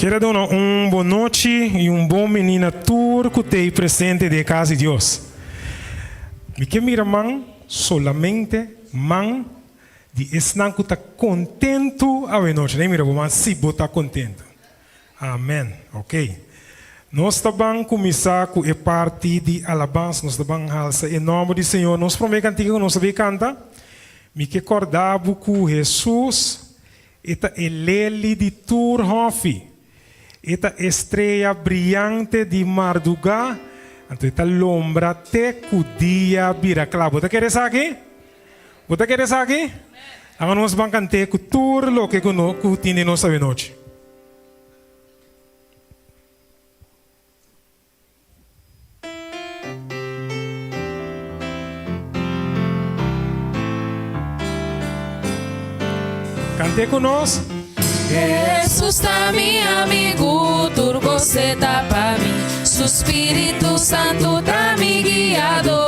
Kier a duna un bon nochi y un bon bini na tur cu t'ey presente den e cas di Dios. Mi ke mira man, solamente man di esnan cu ta contento awe nochi. Nan mira bo man si bo ta contento. Amen. Ok. Nos ta ban cuminsa cu e parti di alabansa. Nos ta ban halsa e nomber di Señor. Nos prome cantica cu nos ta bay canta, Mi ke corda bo cu Jesus E ta e leli di tur hòfi. E ta e strea briante di mardugá, anto e ta lombra te ku dia bira kla. Bo ta kere esaki? Bo ta kere esaki? Laga nos ban kant'é ku tur loke ku no ku tin den nos awenochi. Cant'é cu nos. Hesus ta mi amigu, tur kos e ta pa mi, Su Spiritu Santu ta mi guiadó.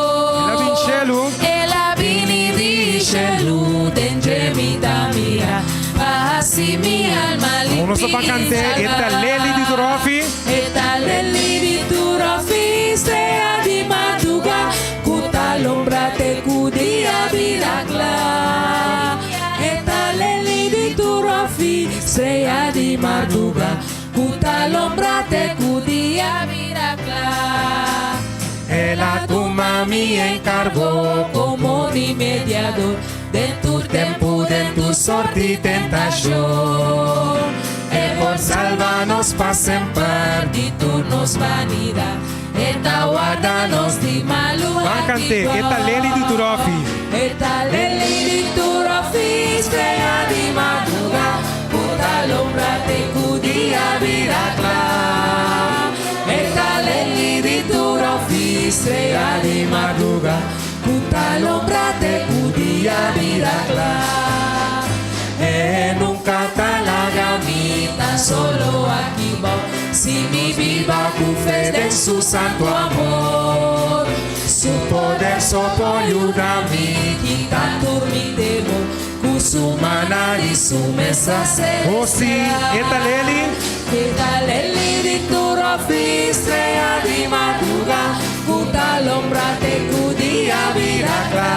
El a bin shelu. El a bini di shelu, den dje mi ta mira, pa hasi mi alma limpi Awo nos ta ban i cant'é E ta leli di salbá. Turofi. E ta leli di tur ofi, strea di madruga, ku ta lombra te ku dia bira kla. E ta leli di tur ofi, strea di madruga, ku ta lombra te ku dia bira kla. El a tuma mi enkargo komo mi mediador den tur tempu, den tur sort di tentashon. E por salba nos pa semper di tur nos banidat. E ta warda nos di malu Ban aki kant'é, E ta leli di tur òfi. E ta leli di tur òfi, strea di madruga, ku ta lombra te ku dia bira kla. E ta leli di tur òfi, strea di madruga, Ku ta lombra te ku dia bira kla. E nunka ta laga mi tan solo aki bou. Si mi biba ku fe den su santu amor. Su poder so por yuda mi kita tur mi temor. Ku su mana di su mesa Oh si, e ta leli. E ta leli di tur òfi strea di madruga ku ta lombra te ku dia bira kla.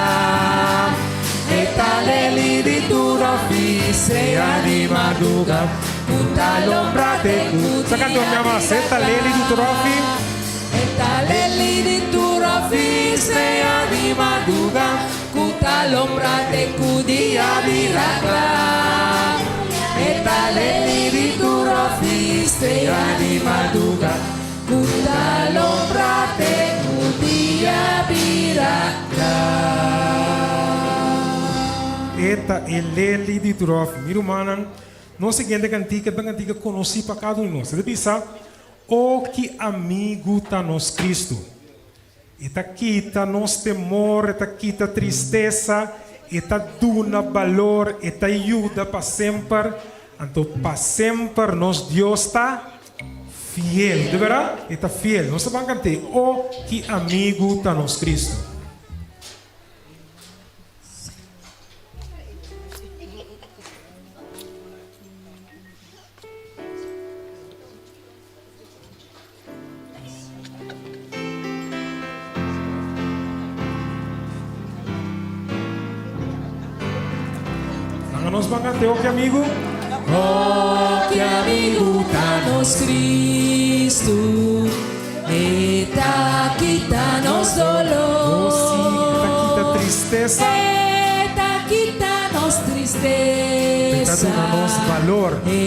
E ta leli di tur òfi strea di madruga ku ta lombra te ku Sa dia kantor mi ama, bira E ta leli di tur kla. òfi. E ta leli di tur òfi strea di madruga Ku ta lombra te ku dia bira kla. E ta leli di tur òfi strea di marduga. Ku ta lombra te ku dia bira kla. E ta e leli di tur òfi. Mi rumannan, nos siguiente kantika ta un kantika konosí pa kada un di nos. E ta bisa, O ki amigu ta nos Kristu! E ta kita nos temor, e ta kita tristesa, e ta duna balor, e ta yuda pa semper. Anto pa semper nos Dios ta fiel. De berdad, e ta fiel. Nos ta ban kant'é, O ki amigu ta nos Cristo. Laga nos ban cante, Oh ki amigu. Oh ki amigu ta nos Cristo, E ta kita nos dolor. Oh si, E ta kita tristesa. E ta kita nos tristesa. E ta duna nos balor. E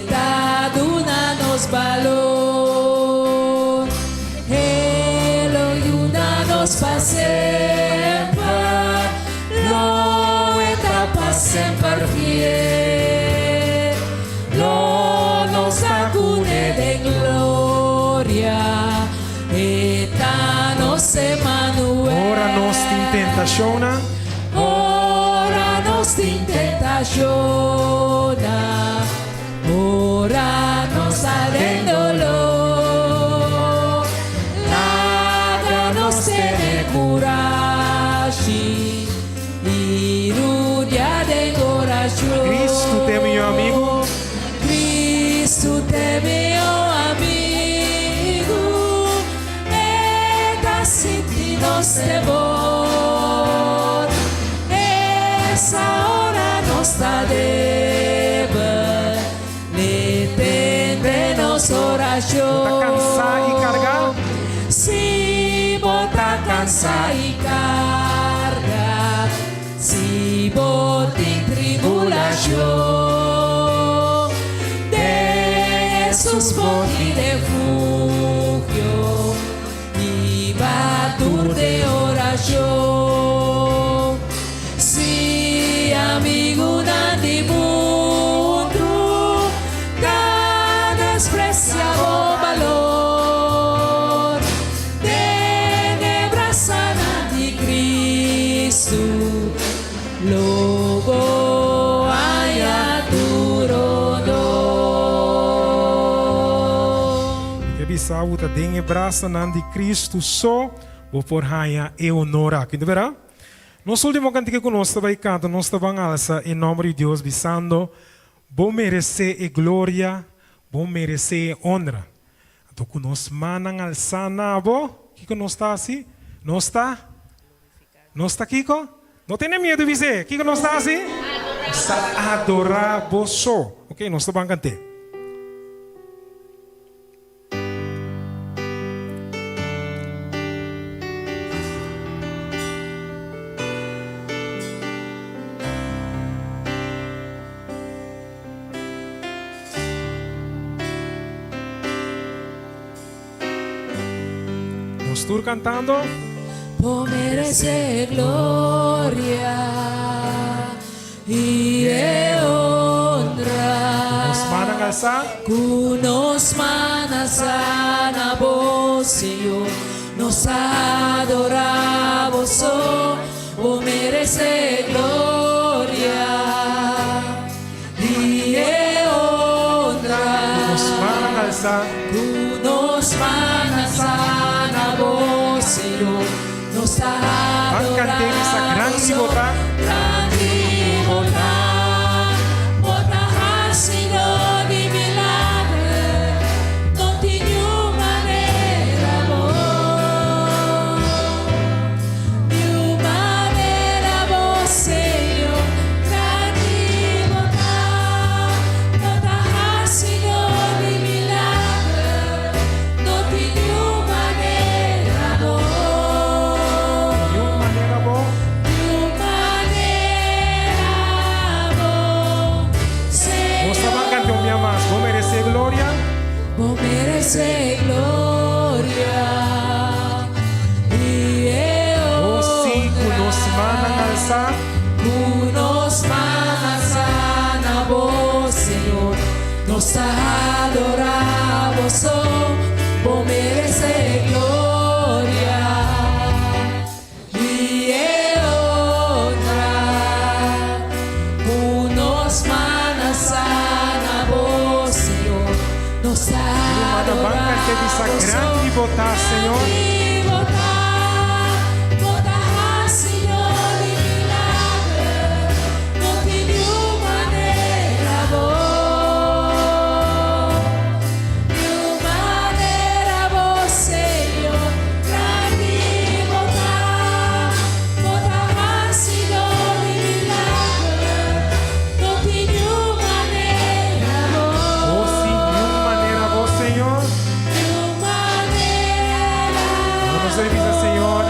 ta duna nos balor. E lo yuda nos pa semper. Lo e ta pa semper fiel. Lo nos ta cune den gloria. E ta nos Emmanuel. Ora nos tin tentacionnan. Ora nos tin tentacionnan. Ora nos ta den dolor. Laga nos tene curashi y rudia den oracion. Cristo t'e mi amigo. Cristo t'e mi. temor. Esa ora nos ta debel, L'e tende nos orashon. Bo ta kansá i kargá? Si bo ta kansá i kargá, si bo tin tribulashon, den Hesus bo tin refugio i batur den orashon. Si amigunan di mundu ta despresiá bo balor, den e brasanan di Kristu lo bo haña tur honor. Mi ke bisa bo ta den e brasanan di Kristu so bo por haña e honor aki. No bera? Nos ultimo kantika ku nos ta bai kanta, nos ta ban alsa e nòmber di Dios bisando, Bo meresé e gloria, bo meresé e honra. Anto ku nos mannan alsá na bo, kiko nos ta hasi? Nos ta? Nos ta kiko? No tene miedu bis'é, kiko nos ta hasi? Nos ta adorá bo so. Oke, nos ta ban kant'é. Nos tur cantando. Bo merece gloria i e honra. Ku nos mannan alsá. Ku nos man alsá na bo, Señor. Nos ta adorá bo so. Bo merece gloria i e honra. Ku nos mannan alsá. Ku nos man alsá na bo, Señor. Nos ta Ban adorá cant'e bisa bo grandi so. bo ta. Grandi bo ta. Bo ta hasidor di milager. No tin niun manera bo. Niun manera bo, Señor. Grandi bo ta. Bo ta hasidor di milager. No tin niun manera bo. Niun manera bo. Niun manera bo, Nos ta ban canta un Señor. bia mas. Bo merece gloria. Bo merece gloria i e Oh sí, cu nos mannan honra. alsa. Cu nos man alsa na bo, Señor. Nos ta adora bo so. Bo merece gloria i e honra. Cu nos man alsa na bo, Señor. Nos ta Rumannan, ban adora canta bisa bo so. grandi bo ta, Señor. Grandi bo ta, bo ta hasidor di milager. No tin niun manera bo. Niun manera bo, Señor. Grandi bo ta, bo ta hasidor di milager. No tin niun manera bo. Oh sí, niun manera bo, Señor. Niun manera Nos ta bisa, Señor.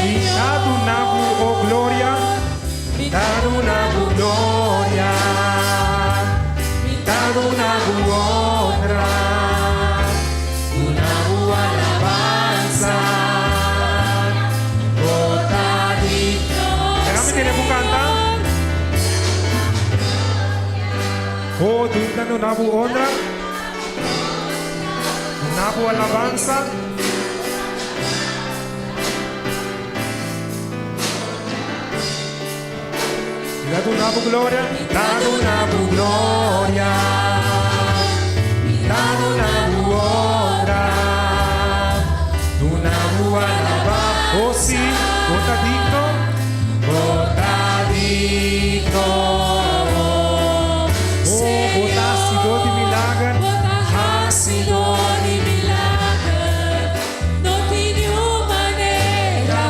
Mi ta duna bo oh gloria. Mi Ta duna bo gloria. Mi Ta duna bo honra. Duna bo alabansa. Bo ta digno. Laga mi tene bo canta. Oh, duna bo honra. Duna bo alabansa. Mi ta duna bo gloria. Mi ta duna bo gloria. Mi ta duna bo honra. Duna bo alabansa. Oh, sí, bo ta digno. Bo ta digno. Oh, bo ta hasidor di milager. Bo ta hasidor di milager. No tin niun manera.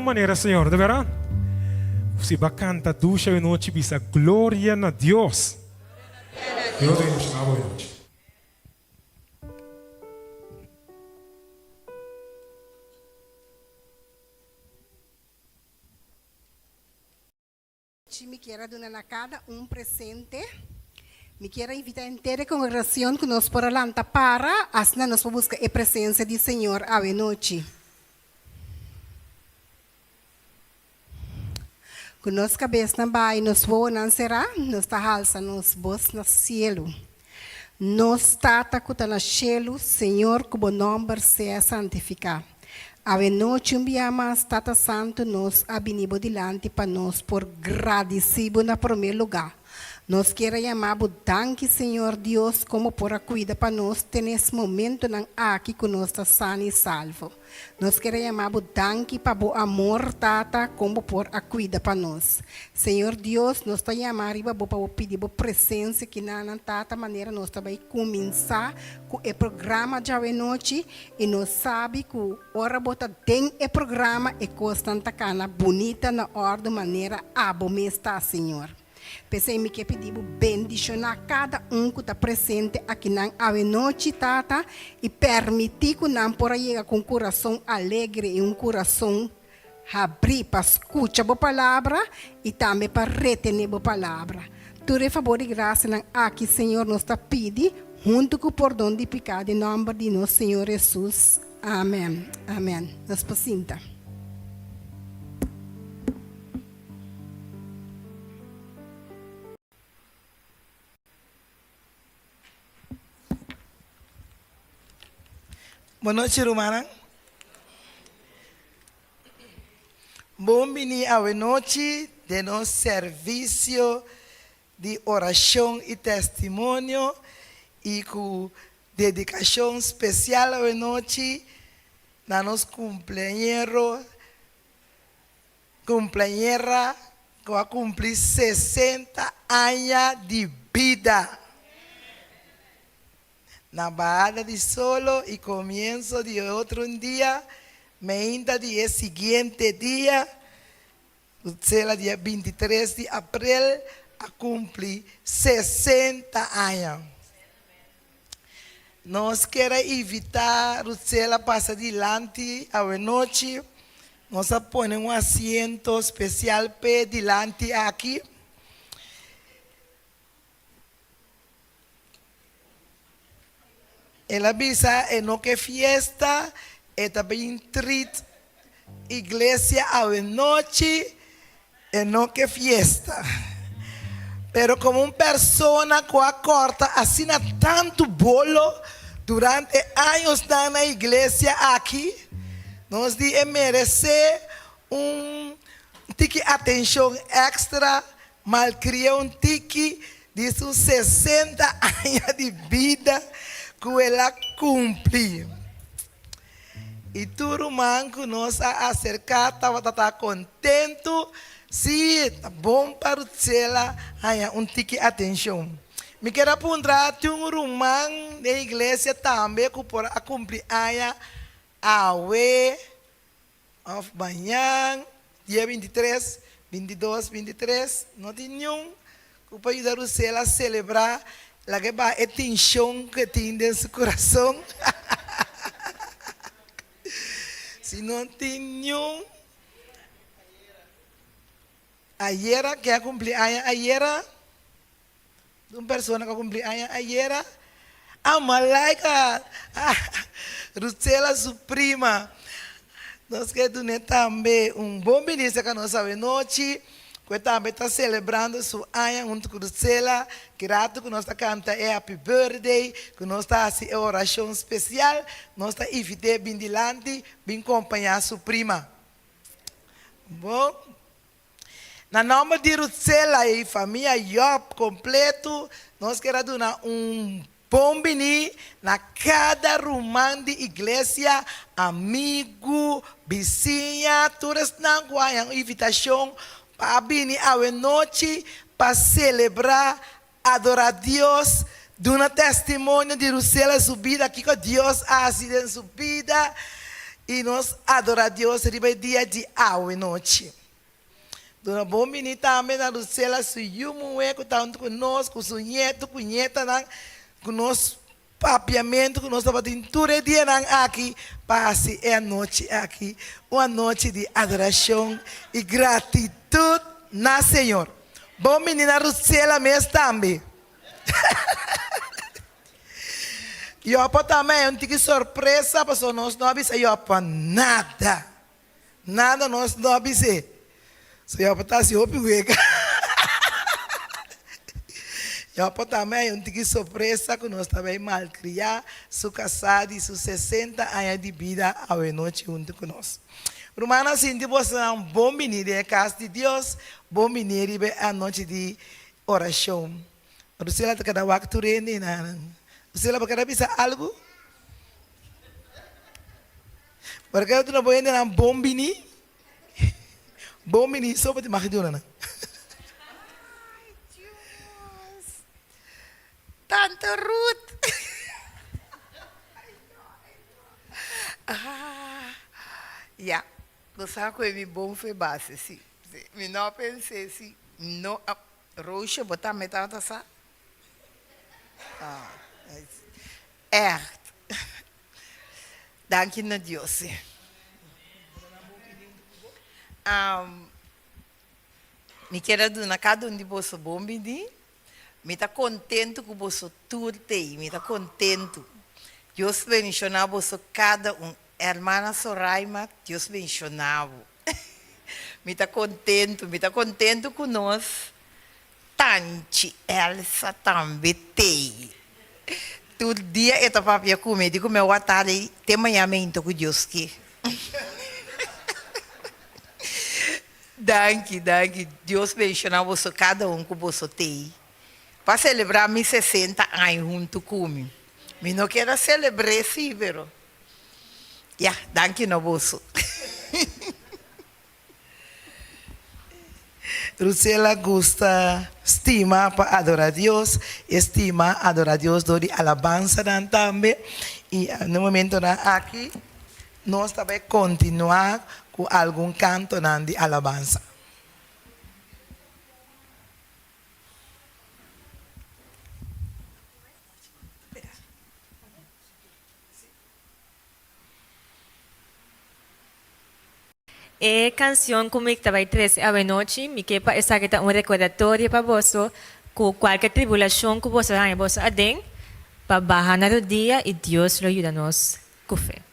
manera Señor, ta berdad? Si bo a canta dushi awe nochi bisa Gloria na Dios. Dios bendiciona bo awe nochi. Chi mi kier a duna na kada un presente. Mi kier a invita henter e congregacion cu nos por a lanta para, asina nos por busca e presencia di Señor awe nochi. Cu nos cabesnan baha y nos wowonan cera, nos ta halsa nos bos na cielo. Nos Tata cu ta na cielo, Señor, cu bo nomber sea santifica. Awe nochi un bia mas, Tata Santu, nos a bini bo dilanti pa nos por gradisí bo na promé lugá. Nos kier a yamá bo danki, Señor Dios, komo por a kuida pa nos te nes momentonan aki ku nos ta sano i salvo. Nos kier a yamá bo danki pa bo amor, Tata, kon bo por a kuida pa nos. Señor Dios, nos ta yamá riba bo pa bo pidi bo presensia kinanan, Tata, manera nos ta bai kuminsá ku e programa djawe nochi. I nos sabi ku ora bo ta den e programa e kosnan ta kana bunita na òrdu manera abo mes ta, Señor. P'esei mi ke pidi bo bendishoná kada un ku ta presente akinan awe nochi, Tata, i pèrmití ku nan por a yega ku un kurason alegre i un kurason habrí pa skucha bo palabra i tambe pa retené bo palabra. Tur e fabor i grasianan aki, Señor, nos ta pidi huntu ku pordon di piká den nòmber di nos Señor Hesus. Amèn. Amèn. Nos por sinta. Bon nochi rumannan. Bon bini awe nochi den nos servisio di orashon i testimonio i ku dedikashon spesial awe nochi na nos kumpleañero Cumpleañera cu a cumpli 60 aña di bida. Na bahada di solo y comienzo di e otro un dia, meinta di e siguiente dia, Rutsela dia 23 di april a cumpli 60 aña. Nos kier a invita Rutsela pasa dilanti awenochi. Nos a pone un asiento spesial p'e dilanti aki. El a bisa e no ke fiesta, e ta bin trit iglesia awenochi, e no ke fiesta. Pero komo un persona ku a kòrta asina tantu bolo durante e añosnan na iglesia aki, nos di e meresé un tiki atenshon èkstra, malkrié un tiki di su 60 aña di bida ku el a kumpli. I tur ruman ku nos a aserká tabata ta kontentu. Sí, ta bon pa Rutsela haña un tiki atenshon. Mi kier a puntra tin un ruman den iglesia tambe ku por a kumpli aña awe òf mañan, dia 23, 22, 23? No tin niun ku por yuda Rutsela selebrá laga e baha e tenshon ku e tin den su kurason? Si no tin niun. Ayera, ken a kumpli aña ayera? Un persona ku a kumpli aña ayera? Ah, Malaika! Rutsela su prima. Nos ke dun'é tambe un bon bini serka nos awenochi, ku e tambe ta selebrando su aña huntu ku Rutsela. Ki ratu ku nos ta kanta e happy birthday, ku nos ta hasi e orashon spesial, nos ta invit'é bin dilanti, bin kompañá su prima. Bon. Na nòmber di Rutsela i famia Job kompletu, nos kier a duna un bon biní na kada ruman di iglesia, amigu, bisiña, tur esnan ku haña un invitashon pa a bini awe nochi pa selebrá, adorá Dios, duna testimonio di Rutsela su bida, kiko Dios a hasi den su bida. I nos adorá Dios riba e dia di awe nochi. Duna bon bini tambe na Lucela su yu muhé ku ta huntu ku nos, ku su ñetu ku ñetanan, ku nos papiamentu ku nos tabatin tur e dianan aki pa hasi e anochi aki un anochi di adorashon i gratitut na Señor. Bon bini na Lucela mes tambe. Yopo tambe hay un tiki sorpresa pasobra nos no a bisa Yopo nada. Nada nos no a bis'é. So Yopo ta hasi hopi wega. Yopo tambe hay un tiki sorpresa ku nos ta bay malkriá su kasá di su sesenta aña di bida awenochi huntu ku nos. Rumannan sinti bosonan bon biní den e kas di Dios, bon biní riba e anochi di orashon. Rusela ta kada wak tur hende nan. Rusela bo kada bisa algu? Bo ta kada duna bo hendenan bon bini? Bon bini so bo ta mag duna nan. Ay Dios! Tante Ruth! Ah, ya, bo sa ku e mi bon fe base, si. Mi no a pens'é, si. No a. Roosje, bo tambe tabata sa? Ah, echt. Danki na Dios, sí. Um, mi kier a duna kada un di boso bon bini. Mi ta kontentu ku boso tur t'ei. Mi ta kontentu. Dios bendishoná boso kada un. Hermana Soraima, Dios bendishoná bo. Mi ta kontentu, mi ta kontentu ku nos Tanchi Elsa tambe t'ei. Tur dia e ta papia ku mi, e di ku mi a wata lei te maña meinta ku Dios ke. Danki, danki. Dios bendishoná boso kada un ku boso t'ei pa selebrá mi sesenta aña huntu ku mi. Mi no kier a selebr'é sí, pero Ya, danki no boso. Rucela gusta stima pa adora Dios, e stima adora Dios dor di alabansanan tambe. I na momentonan aki nos ta bai kontinuá ku algun kantonan di alabansa. E kansion ku mi ta bai trese awenochi, mi ke pa esaki ta un rekordatorio pa boso ku kualke tribulashon ku boso haña boso aden, pa baha na rodia i Dios lo yuda nos ku fe.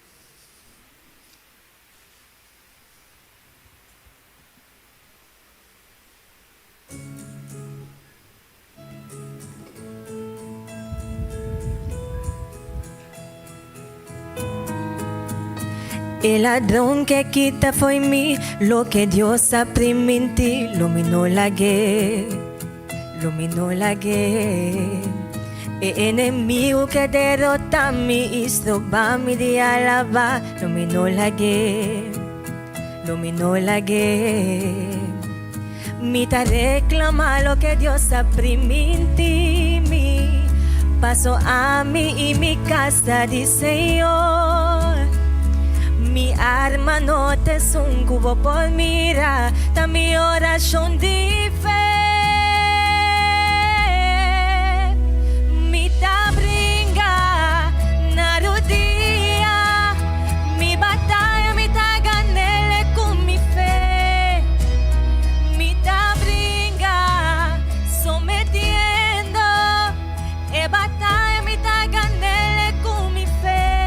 E ladron ke kita fo'i mi loke Dios a primintí, lo mi no lag'é, lo mi no lag'é. E enemigu ke derotá mi i stroba mi di alabá, lo mi no lag'é, lo mi no lag'é. Mi ta reclama loke Dios a priminti mi, paso ami i mi casa di Señor. Mi arma no ta esun cu bo por mira, ta mi oracion di fe. Mi ta bringa na rudia, mi bataya mi ta gan'el cu mi fe. Mi ta bringa sometiendo e bataya mi ta gan'el cu mi fe.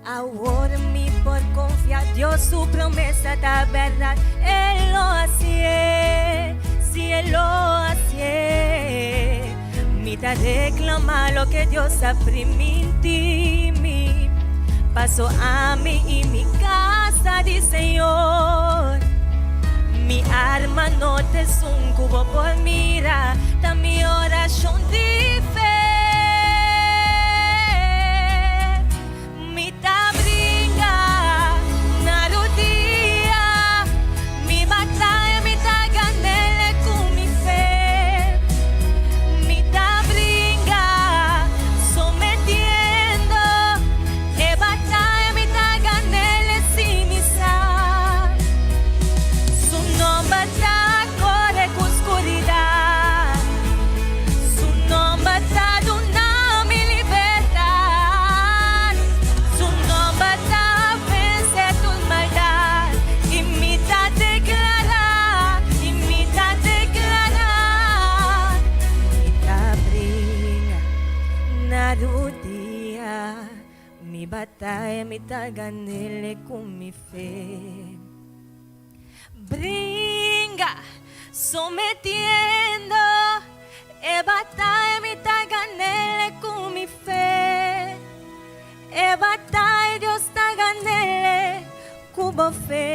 Awor mi por confia Dios su promesa ta berdad El lo hacié, si El lo hacié Mi ta reclama loke Dios a priminti mi Paso ami y mi casa di Señor Mi arma no ta esun cu bo por mira Ta mi oracion di fe Mi ta bringa na rudia, mi bataya mi ta gan'el ku mi fe. Mi ta bringa bataya mi ta gan'ele ku mi fe. Bringa, sometiendo, e bataya mi ta gan'ele ku mi fe. E bataya Dios ta gan'ele ku bo fe.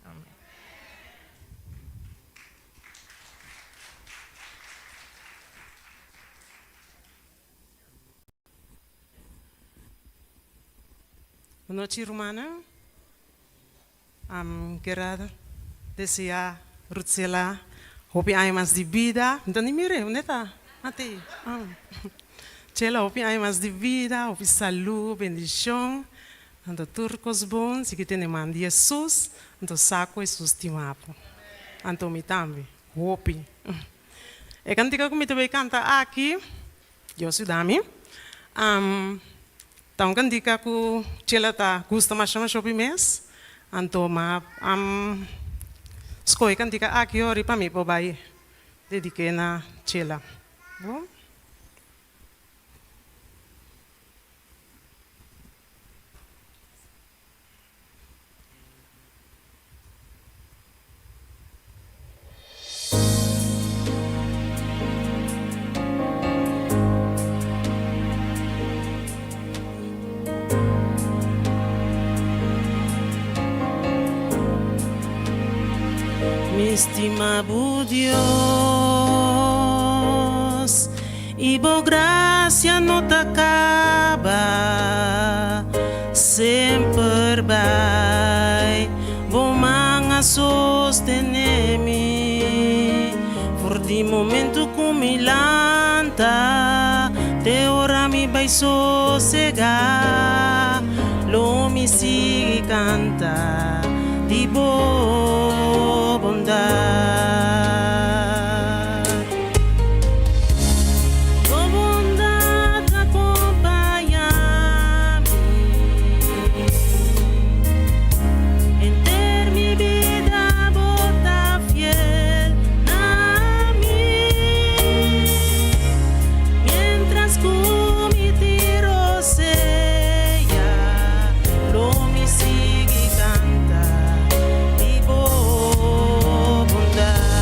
Amen. Bon nochi rumannan. Am kera desea Ruthsela hopi aña mas di bida. Mi ta ni mir'é, unda e ta? Ate. Chela hopi aña mas di bida, hopi salú, bendishon. Anto tur kos bon, si ki tene man di Hesus, anto sa ku Hesus stima bo. Anto mi tambe, hopi. E kantika ku mi ta bai kanta aki, Dios yuda mi, ta un kantika ku Chela ta gusta masha masha hopi mes, anto m'a skohe e kantika aki ori pa mi por bai dedik'é na Chela. Bon. Mi stima bo Dios i bo gracia no ta caba. Semper bai bo man a sostené mi for di momento ku mi lanta te ora mi bai sosegá lo mi sigui kanta di bo bondat. Bo bondat ta kompañá mi Henter mi bida bo ta fiel na mi Mientras ku mi tin rosea lo mi sigui kanta di bo bondat.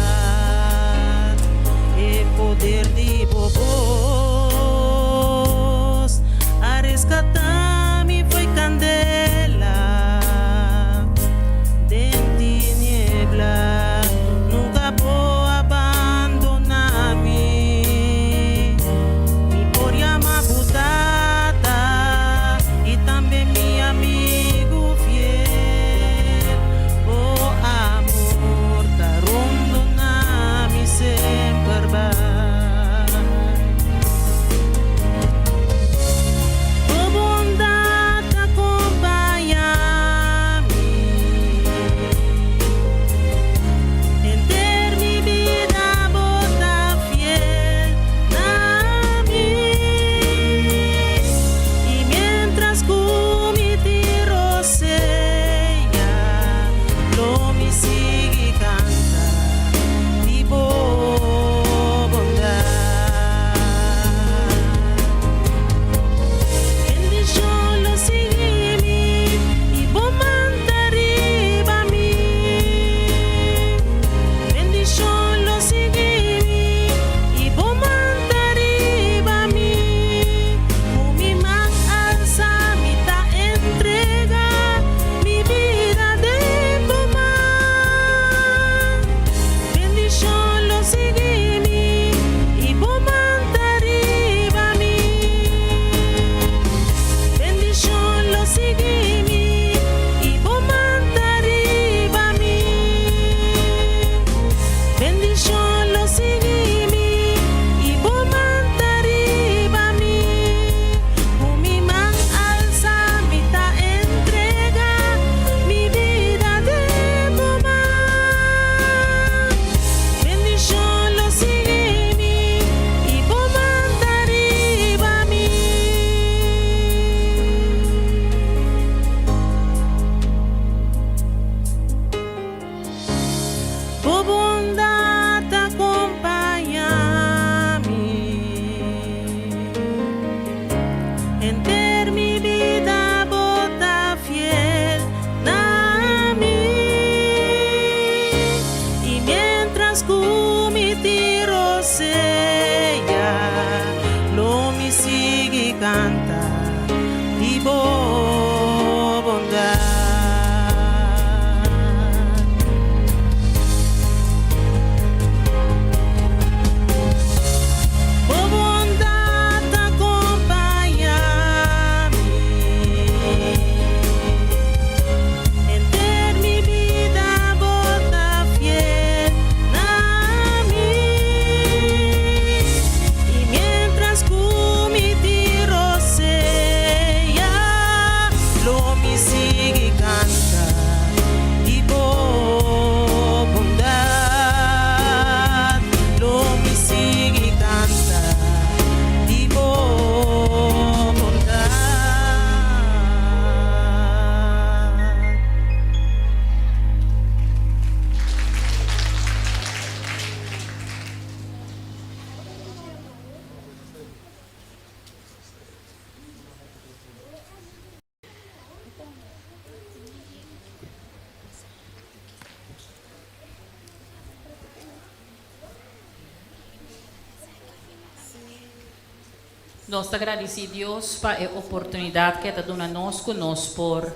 Nos ta gradisí Dios pa e oportunidat ku e ta duna nos ku nos por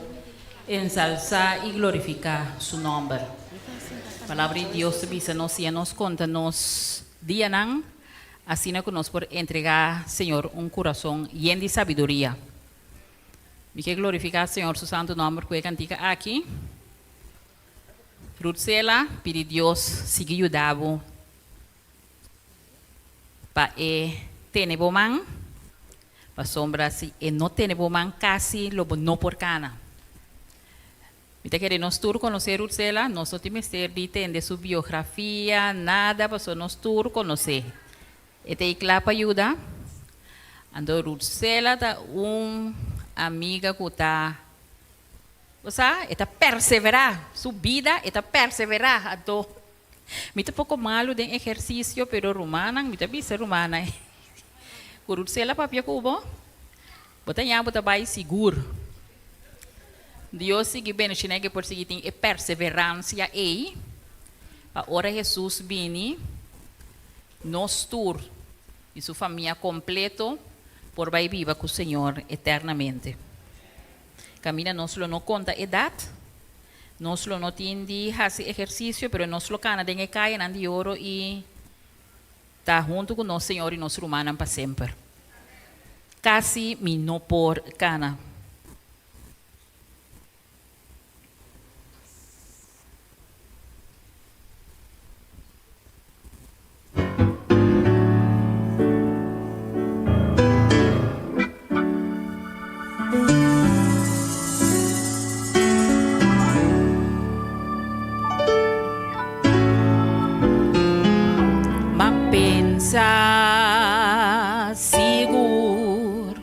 ensalsá i glorifiká su nòmber. Palabra di Dios ta bisa nos siña nos konta nos dianan asina ku nos por entregá Señor un kurason yen di sabiduria. Mi ke glorifiká Señor su santu nòmber ku e kantika aki. Rutsela pidi Dios sigui yuda bo pa e tene bo man, pasobra si e no tene bo man kasi lo bo no por kana. Mi ta kere nos tur konosé Rutsela, nos no tin mester di tende su biografia, nada, pasobra nos tur konosé. E ta ei kla pa yuda. Anto Rutsela ta un amiga ku ta, bo sa, e ta perseverá, su bida e ta perseverá. Anto Mi ta poko malu den ehersisio, pero rumannan, mi ta bisa rumannan ku Rutsela papia ku bo, bo ta ña bo ta bai sigur. Dios sigui bendishoná ke por sigui tin e perseveransia ei pa ora Hesus bini, nos tur i su famia kompleto por bai biba ku Señor eternamente. Kaminda nos lo no konta edat, nos lo no tin di hasi ehersisio, pero nos lo kana den e kayanan di oro i ta huntu ku nos Señor i nos rumannan pa semper. Kasi mi no por kana. Ma pensa sigur.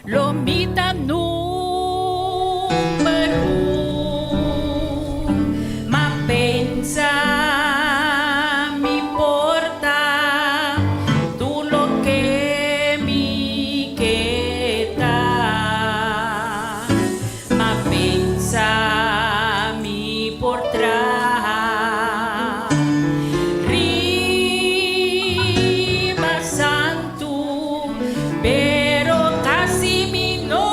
Lo mi ta number un, ma pensa mi por ta tur loke mi ke ta. Ma pensa mi por traha riba santu. Pero casi mi no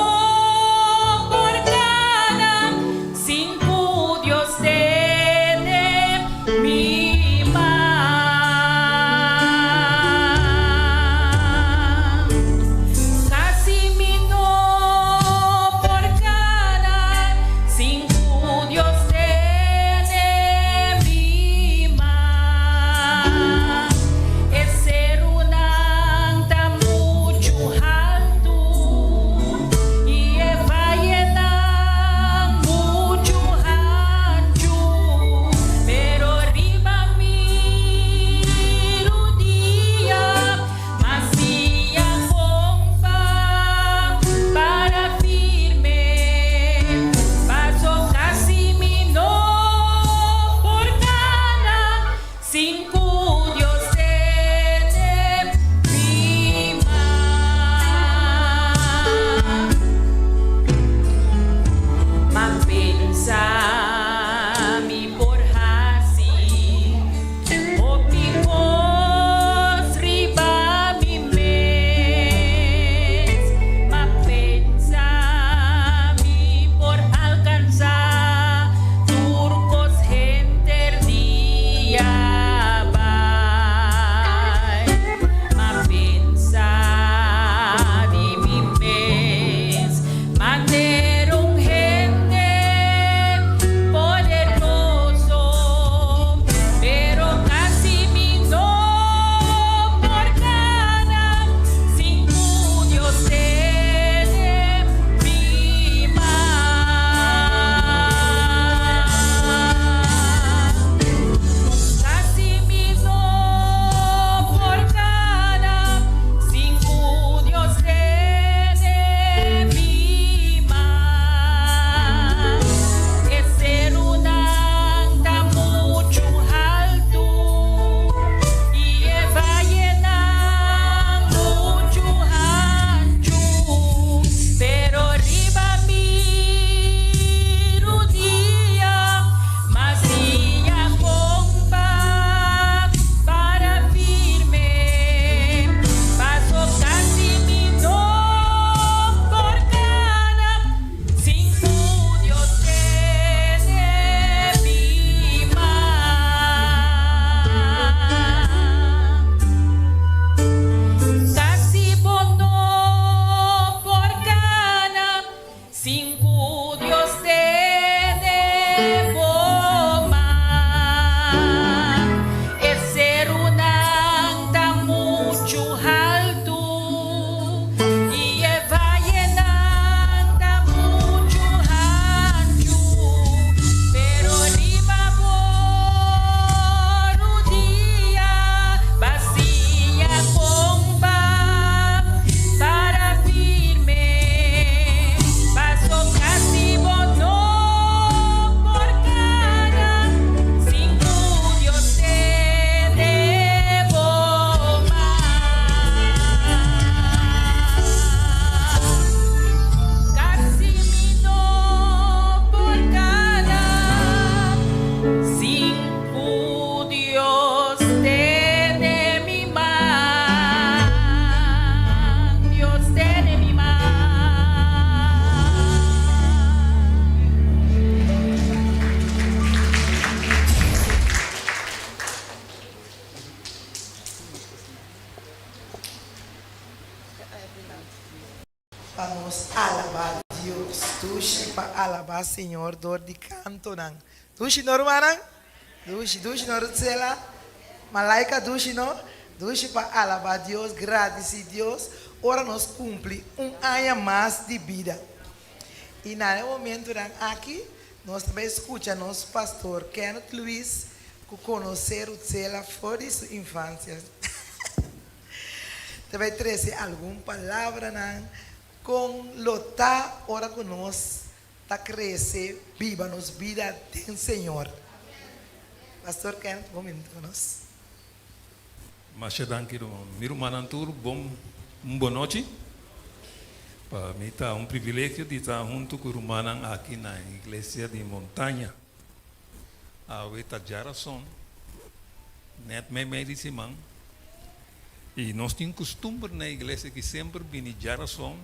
Alabá Dios, dushi pa alabá Señor dor di kantonan. Dushi no rumannan? Dushi, dushi no Rutsela? Malaika dushi no? Dushi pa alabá Dios, gradisí Dios ora nos kumpli un aña mas di bida. I na e momentunan aki nos ta bai skucha nos pastor Kenneth Luis ku konosé Rutsela for di su infansia. Ta bai trese algun palabranan kon lo ta ora ku nos ta krese biba nos bida den Señor. Pastor Kenneth, bo minut ku nos. Masha danki ruman. Mi rumannan tur bon un bon nochi. Pa mi ta un privilegio di ta huntu ku rumannan aki na Iglesia di Montaña. Awe ta djarason, nèt meimei di siman, i nos tin kustumber na iglesia ki semper bini djarason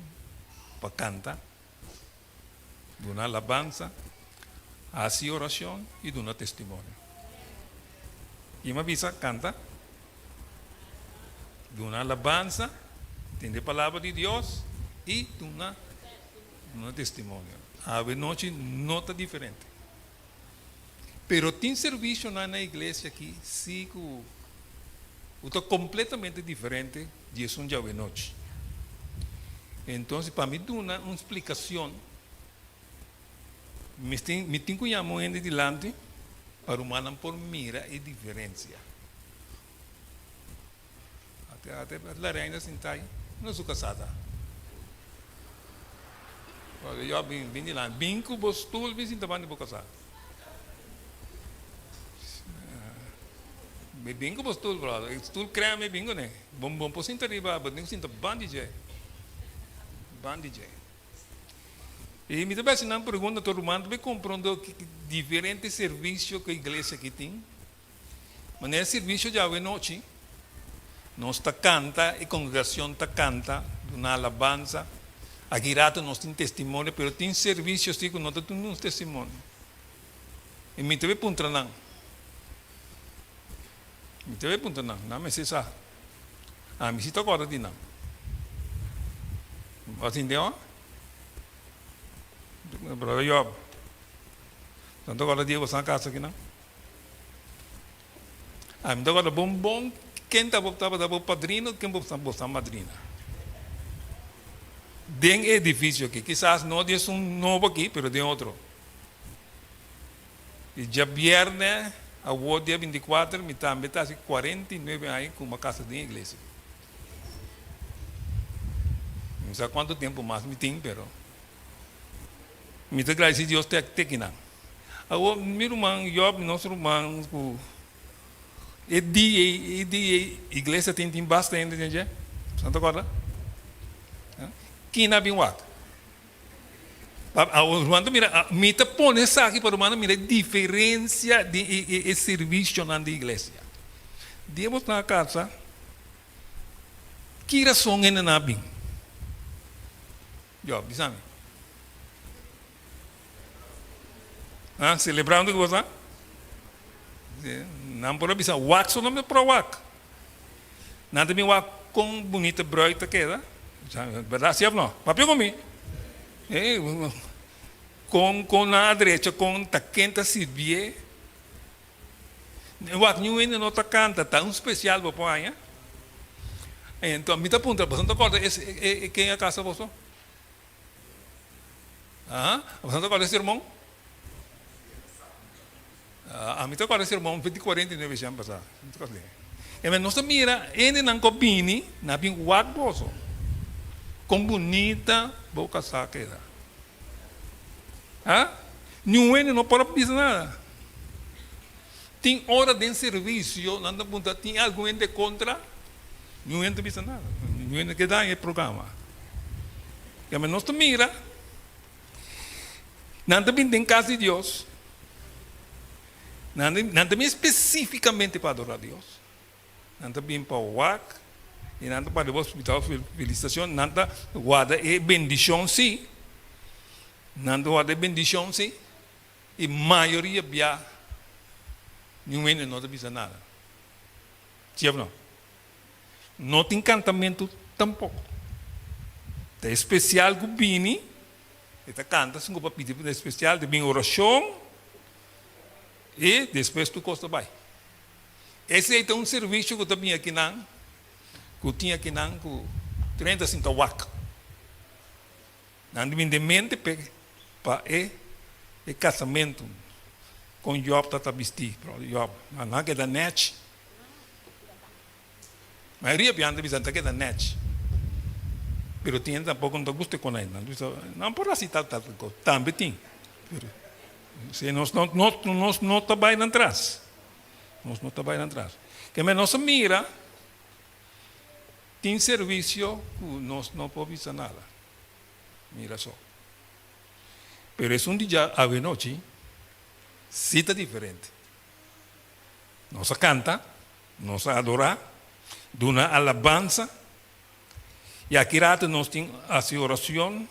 pa kanta, duna alabansa, hasi orashon i duna testimonio. I mi a bisa, kanta, duna alabansa, tende palabra di Dios i duna testimonio. Awe nochi no ta diferente. Pero tin servicionan na iglesia aki si cu cu ta completamente diferente di esun djawe-nochi. Entonces pa mi duna un splicacion mi tin mi tin cu yama un hende dilanti pa rumannan por mira e diferencia. Ate ate la reina sinta ahi no su casá ta. Ora yo a bin bin dilanti bin cu bo stoel bin sinta banda di bo casá. Mi bin cu bo stoel brother e stoel crema mi bin cune bo bo por sinta riba bo tin cu sinta banda di dje banda di dje. Y mi ta bay haci nan pregunta tur ruman ta bay comprende ki diferente servicio cu iglesia aki tin. Manera sirvisio djawe nochi, nos ta kanta, e kongregashon ta kanta, duna alabansa. Aki rato nos tin testimonio, pero tin servisio si ku no ta duna nos testimonio. I mi ta bay puntra nan. Mi ta bay puntra nan, nan mester sa. Ami si ta kòrda di nan. Bo a sinti awor? Brother Job, bo ta kòrda di e boso a kasa aki nan? Ami ta guarda bon bon ken ta tabata bo padrino ken bo ta madrina den e edificio aki. Kisas no di esun nobo aki pero den otro. Y djabierne awor dia 24 mi tambe ta haci 49 aña cu mi a casa den iglesia. Mi no sa cuanto tempo mas mi tin pero mi ta gradeci Dios te akinan. Awor mi ruman Job, nos ruman ku e dia ei, e dia ei iglesia tin tin basta hende den dje, bo ta kòrda? Kina a bin wak? Awor ruman ta mira, mi ta pone esaki pa rumannan mira e diferensia di e servisionan di iglesia. Dia bo ta na kasa, ki rason hendenan a bin? Job, bisa mi. Ah, celebrando cu boso? Nan por a bisa wak so nan por a wak. Nan ta bin wak con bunita bruid ta keda. Berdad si of no? Papia cu mi. Eh, con con nan a drecha, con ta ken ta sirbié. Wak niun hende no ta canta, ta un special bo por haña. Enton mi ta puntra, boso no ta corda e ken a casa boso? Aha, boso no ta corda e sermon? Ami ta corda e sermon di 49 aña pasa. E men nos ta mira hendenan ku a bini, nan a bin wak boso. Kon bunita bo kasá keda. Ha? Niun hende no por a bisa nada. Tin ora den servisio nan ta puntra tin algun hende kontra? Niun hende ta bisa nada. Niun hende ke daña e programa. Keme nos ta mira nan ta bin den kas di Dios, nan nan ta bin spesifikamente pa adora Dios. Nan ta bin pa wak i nan ta papia bo felisitashon, nan ta warda e bendishon si, nan ta warda e bendishon si, i mayoria bia niun hende no ta bisa nada. Si of no? No tin kantamentu tampoko. Ta espesial ku bini, e ta kanta sin ku pa pidi ta espesial, ta bin orashon i despues tur kos ta bai. Esei ta un servisio ku ta bin akinan, ku tin akinan ku tur hende ta sinta wak. Nan ta bin den mente p'e pa e e kasamentu kon Job ta ta bistí. Job, nan a keda nèchi. Mayoria biaha nan ta bisa nan ta keda nèchi. Pero tin hende tampoco no ta gusta kon ei. Nan ta bisa nan por hasi tal tal kos. Tambe tin. Pero si nos no nos no ta bai nan tras. Nos no ta bai nan tras. Keme nos a mira tin servisio ku nos no por bisa nada. Mira so. Pero esun di dja awenochi si ta diferente. Nos a kanta, nos a adorá, duna alabansa, i aki rato nos tin hasi oracion,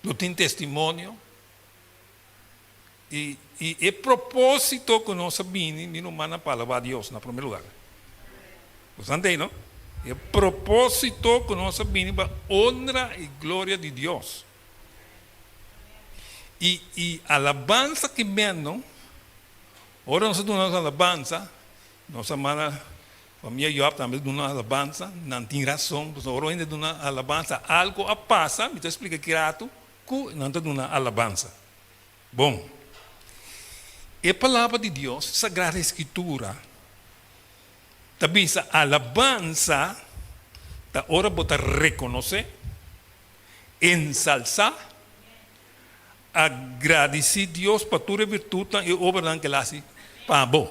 lo tin testimonio, i i e propósito ku nos a bini, mi rumannan, pa alabá Dios na promé lugar. Bo sa ntei, no? E propósito ku nos a bini pa honra i gloria di Dios. I i alabansa ki men, no? Ora nos a duna nos alabansa, nos a manda famia Joab tambe duna alabansa, nan tin rason, pasobra ora hende duna alabansa algo a pasa, mi ta splika ki ratu ku nan ta duna alabansa. Bon, e palabra di Dios, Sagrada Escritura, ta bisa alabansa ta ora bo ta rekonosé, ensalsá, Agradisí Dios pa tur e virtutnan i obranan ku el hasi pa bo.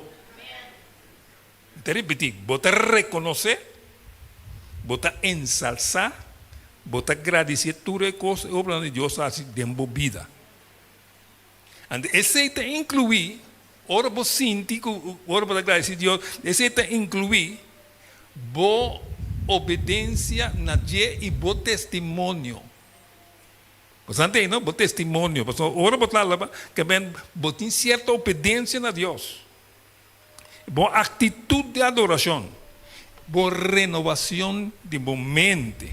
Mi ta ripití, bo ta rekonosé, bo ta ensalsá, bo ta gradisí tur e kos i obranan di Dios a hasi den bo bida. Anto esei ta inkluí, ora bo sinti ku ora bo ta gradisí Dios, esei ta inkluí bo obedensia na dje i bo testimonio. Bo sa ntende, no? Bo testimonio. Pasobra ora bo ta alaba, ke men bo tin sierto obedensia na Dios. Bo aktitut di adorashon, bo renovacion di bo mente.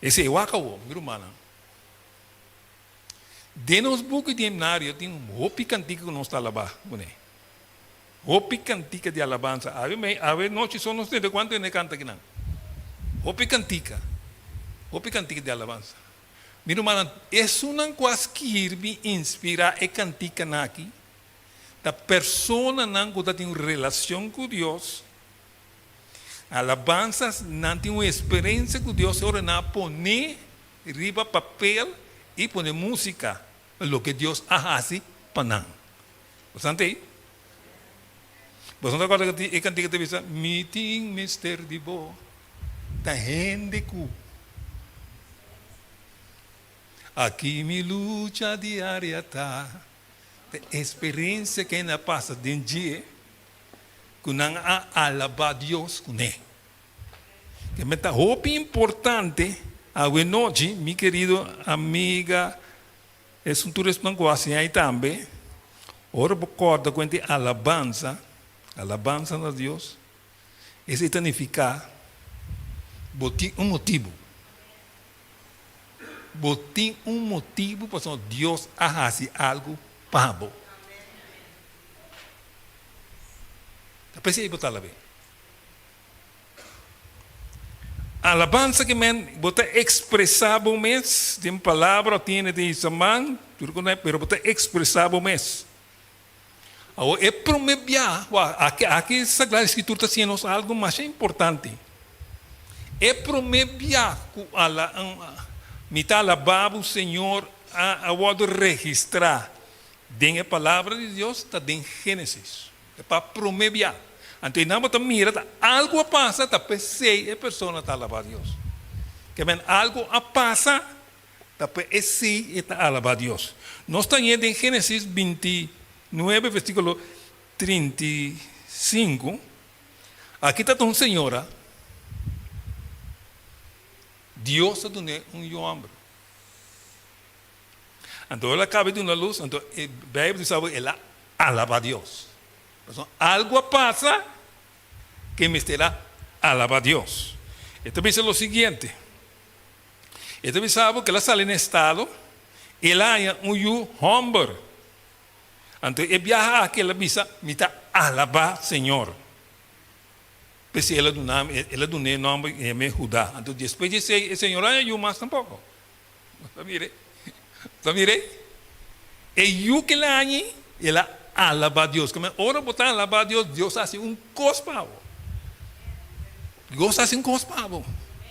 Esei wak awor, mi rumannan. Den nos buki di himnario tin hopi kantika ku nos ta alabá kuné. Hopi kantika di alabansa. Awe mei, awe nochi so nos tende kuantu hende kanta kinan. Hopi kantika, hopi kantika di alabansa. Mi rumannan, esunnan ku a skirbi inspirá e kantikanan aki ta personanan ku ta tin un relacion ku Dios. Alabansa, nan tin un experencia ku Dios ora nan a pone riba papel i pone músika loke Dios a hasi pa nan. Bo sa ntei? Bo no ta kòrda e kantika ta bisa, Mi tin mester di bo, ta hende ku aki mi lucha diaria ta. Ta eksperensia ku hende a pasa den dje ku nan a alabá Dios kuné. Keme ta hopi importante awenochi, mi kerido amiga. Esun tur esnan ku hasi ai tambe, ora bo kòrda ku hende alabansa, alabansa na Dios, esei ta nifiká bo tin un motibu. Bo tin un motibu pasobra Dios a hasi algu pa bo. Ta p'esei bo ta alab'é. Alabansa ke men bo ta ekspresá bo mes den palabra o tin hende ta hisa man, tur ku pero bo ta ekspresá bo mes. Awor e promé bia, wak, aki aki Sagrada Escritura ta siña nos algu masha importante. E promé bia ku ala mi ta alabá bo Señor a a wòrdu registrá den e Palabra di Dios ta den Génesis. E pa prome bia. Anto e nan bo ta mira ta algu a pasa ta p'esei e persona ta alabá Dios. Ke men algu a pasa ta p'esei e ta alabá Dios. Nos ta ñe den Génesis 29 versíkulo 35. Aki ta ta un señora, Dios a dun'é un yu hòmber. Anto el a kaba di duna lus, anto e Beibel ta bisa bo el a alabá Dios. Pasobra algu a pasa ku e mester a alabá Dios. E ta bisa lo siguiente, E ta bisa bo ku el a sali na estado, el a haña un yu hòmber. Anto e biaha aki el a bisa, Mi ta alabá Señor. P'esei el a duna mi, el a dun'é e nòmber i yam'é Hudá. Anto despues di esei e Señor a haña yu mas tampoko. Bo ta mir'é? Bo ta mir'é? E yu ku el a haña, el a alabá Dios. Kome ora bo ta alabá Dios, Dios a hasi un kos pa bo. Dios a hasi un kos pa bo.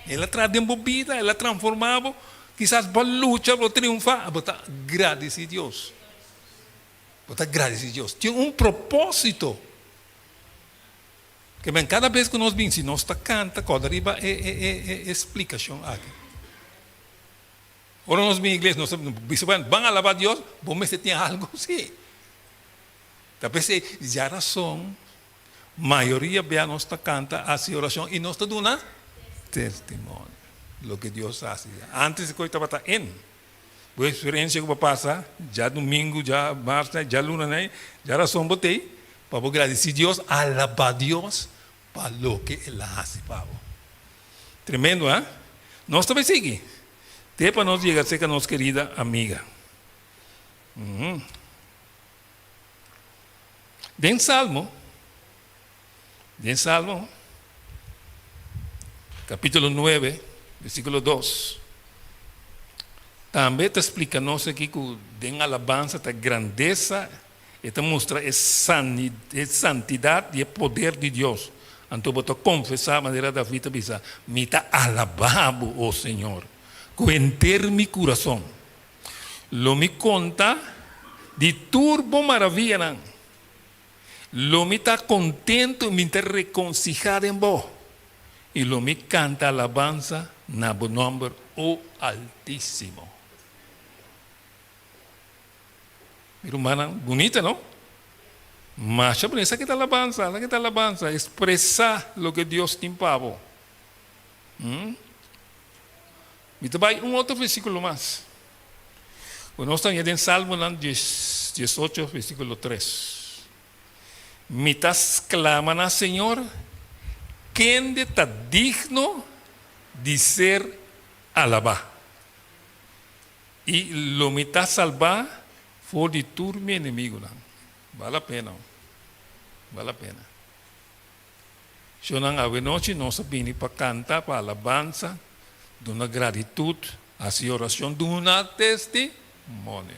El a traha den bo bida, el a transformá bo. Kisas bo a lucha, bo a triunfá, bo ta gradisí Dios. Bo ta gradisí Dios. Tin un propósito. Ke men kada bes ku nos bin, si nos ta kanta, kòrda riba e e e e splikashon aki. Ora nos bin iglesia, nos ta bisa, bueno, ban alabá Dios, bo mester tin algu si. Ta p'esei, djarason, mayoria bia nos ta kanta, hasi orashon i nos ta duna testimonio loke Dios a hasi. Antes e kos tabata en. Bo eksperensia ku bo pasa djadumingu, djamartna, djaluna, djarason bo tei pa bo gradisí Dios, alabá Dios pa loke el a hasi pa bo. Tremendo, ha? Nos ta bai sigui te pa nos yega serka nos kerida amiga. Den Salmo, den Salmo, capítulo nuebe, versículo dos, tambe ta splica nos aki cu den alabansa ta grandeza, e ta mustra e e santidad di e poder di Dios. Anto bo ta confesa manera David ta bisa, Mi ta alaba bo, o Señor, cu henter mi curason. Lo mi konta di tur bo maravianan. Lo mi ta kontentu i mi ta rekonsihá den bo, i lo mi kanta alabansa na bo nòmber, o Altísimo. Mi rumannan, bunita no? Masha bunita. Esaki ta alabansa, esaki ta alabansa, ekspresá loke Dios tin pa bo. Mi ta bai un otro versíkulo mas. Ku nos ta haña den Salmonan diesocho versíkulo tres. Mi ta sklama na Señor, kende ta digno di ser alabá, i lo mi ta salbá for di tur mi enemigunan. Bal la pena, bal la pena. Shonnan, awenochi nos a bini pa kanta, pa alabansa, duna gratitut, hasi orashon, duna testimonio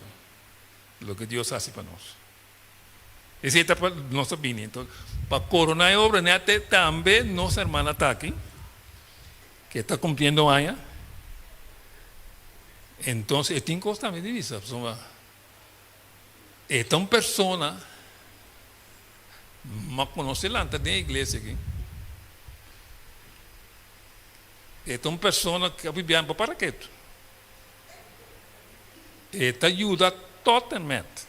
loke Dios hasi pa nos. Esei ta pa nos a bini. Enton, pa korona e obra nèt tambe nos hermana ta aki, ke ta kumpliendo aña. Entonces e tin kos tambe di bisa, pasobra e ta un persona. Ma ku nos e lanta den e iglesia aki, e ta un persona ku a bibiá pa para ketu. E ta yuda tot en met.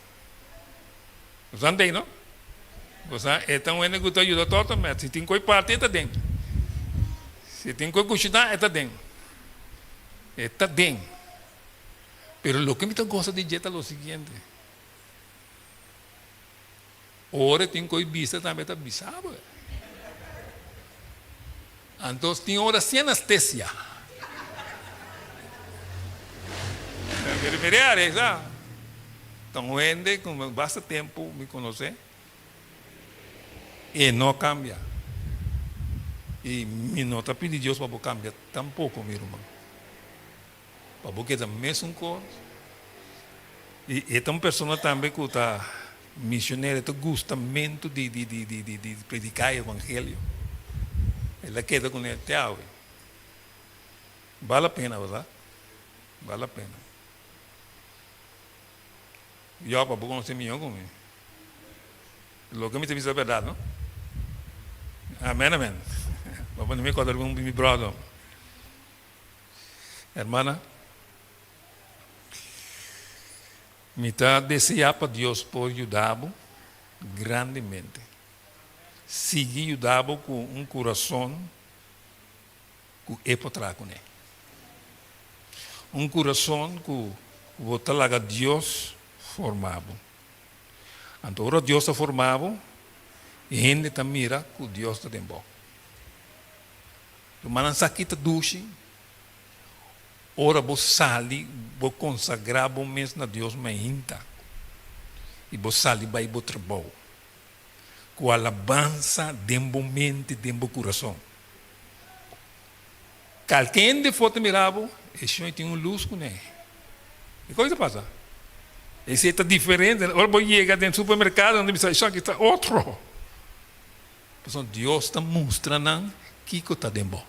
Bo sa den, no? Bo sa, e ta un hende ku ta yuda tot en met. Si tin koi parti, e ta den. Si tin koi kushiná, e ta den. E ta den. Pero loke mi ta gosa di dje ta lo siguiente. Ora tin koe bisa tambe ta bisa bo. Anto tin ora sin anestesia. Mira are sa. Ta un hende ku basta tempu mi konosé e no kambia. I mi no ta pidi Dios pa bo kambia tampoko mi ruman. Pa bo keda mesun kos. I e ta un persona tambe ku ta misionero, e ta gusta mentu di di di di di di prediká e evangelio. El a keda kuné te awe. Bal la pena, bèrdat? Bal la pena. Yò, pa bo konosé mihó ku mi. Loke mi ta bisa ta bèrdat, no? Amèn, amèn. Bo a pone mi kòrda riba un mi bròder. Hermana, mi ta deseá pa Dios por yuda bo grandemente. Sigui yuda bo ku un kurason ku e por traha kuné. Un kurason ku bo ta laga Dios forma bo. Anto ora Dios ta forma bo, hende ta mira ku Dios ta den bo. Rumannan sa ki ta dushi? Ora bo sali, bo konsagrá bo mes na Dios mainta i bo sali bai bo trabou ku alabansa den bo mente, den bo kurason. Kalke hende for ta mira bo, e shon tin un lus kuné. I kiko ta pasa? Esei ta diferente. Ora bo yega den supermerkado, nan ta bisa, esaki ta otro. Pasobra Dios ta mustra nan kiko ta den bo.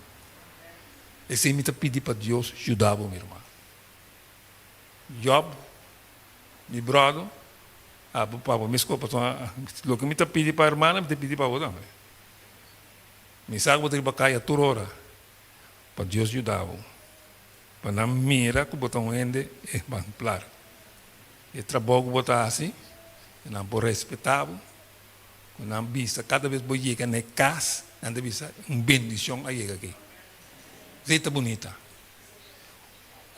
Esei mi ta pidi pa Dios yuda bo, mi ruman. Job, mi bròder, abo pa bo mes kos, pasobra loke mi ta pidi pa hermana, mi ta pidi pa bo tambe. Mi sa ku bo ta riba kaya tur ora, pa Dios yuda bo, pa nan mira ku bo ta un hende ehemplar. E trabou ku bo ta hasi, nan por respetá bo, Ku nan bisa kada bes bo yega na e kas, nan ta bisa un bendishon a yega aki. Esei ta bunita.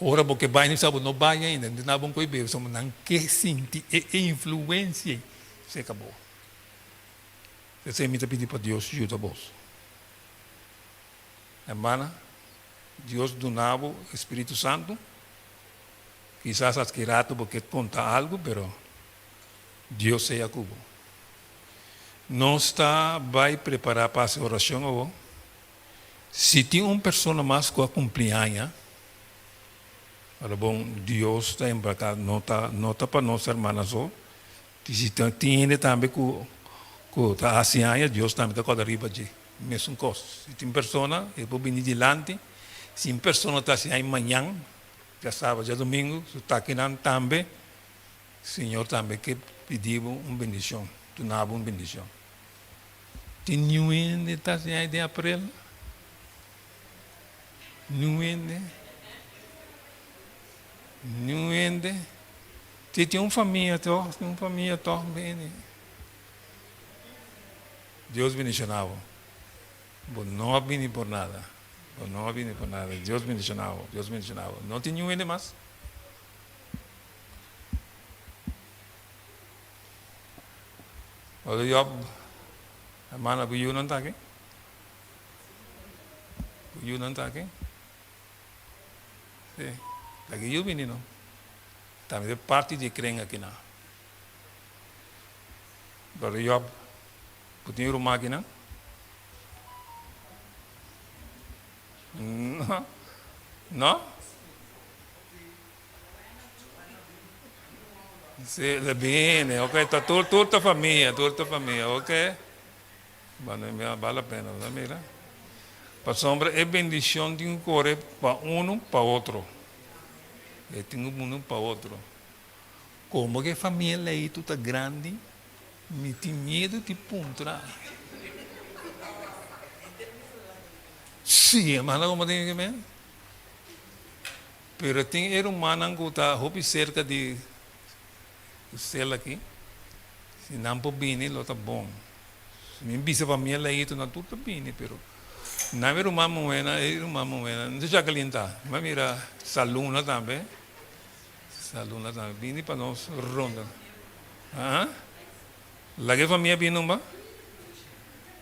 Ora bo ke bai, nan bisa bo no bai ainda, nan ta bon ku e bebe, pasobra nan ke sinti e influensia ei serka bo. Esei mi ta pidi pa Dios yuda bos. Hermana, Dios duna bo e Spiritu Santu. Kisas aski ratu bo ke konta algu, pero Dios sea ku bo. Nos ta bai prepará pa hasi orashon awor. Si tin un persona mas ku a kumpli aña, ora bon, Dios ta embarká, no ta no ta pa nos hermana so, si tin hende tambe ku ku ta hasi aña, Dios tambe ta kòrda riba dje. Mesun kos, si tin persona, e por bini dilanti, si un persona ta hasi aña mañan, djasabra, djadumingu, su takinan tambe. Señor tambe ke pidi bo un bendicion, duna bo un bendicion. Tin niun hende ta siña den aprel? Niun hende? Niun hende? Ti tin un famia toch, tin un famia toch bini. Dios bendiciona bo. Bo no a bini por nada. Bo no a bini por nada. Dios bendiciona bo. Dios bendiciona bo. No tin niun hende mas? Ora Job, hermana, bo yunan ta aki? Bo yunan ta aki? Si, ta ki yu bini no. Tambe ta parti di e kren aki nan. Ora Job, bo tin ruman aki nan? No? No? Sí, le bini, ok, ta tur, tur ta famia, tur ta famia, ok. Bueno, mira, vale la pena, ¿verdad? Mira. Pasobra e bendicion tin cu core pa uno pa otro. E tin cu uno pa otro. Como que e famia Leito ta grandi, mi tin miedo di puntra. Sí, hermana, como tin que men? Pero tin e rumannan ku ta hopi serka di sel aki, si nan por bini lo ta bon. Si mi bisa famia Leito nan tur ta bini, pero nan e ruman muhénan, e ruman muhénan, no ta Jacqueline ta, mi a mira Saluna tambe, Saluna tambe, bini pa nos ronda. Haa? Laga e famia bini numba?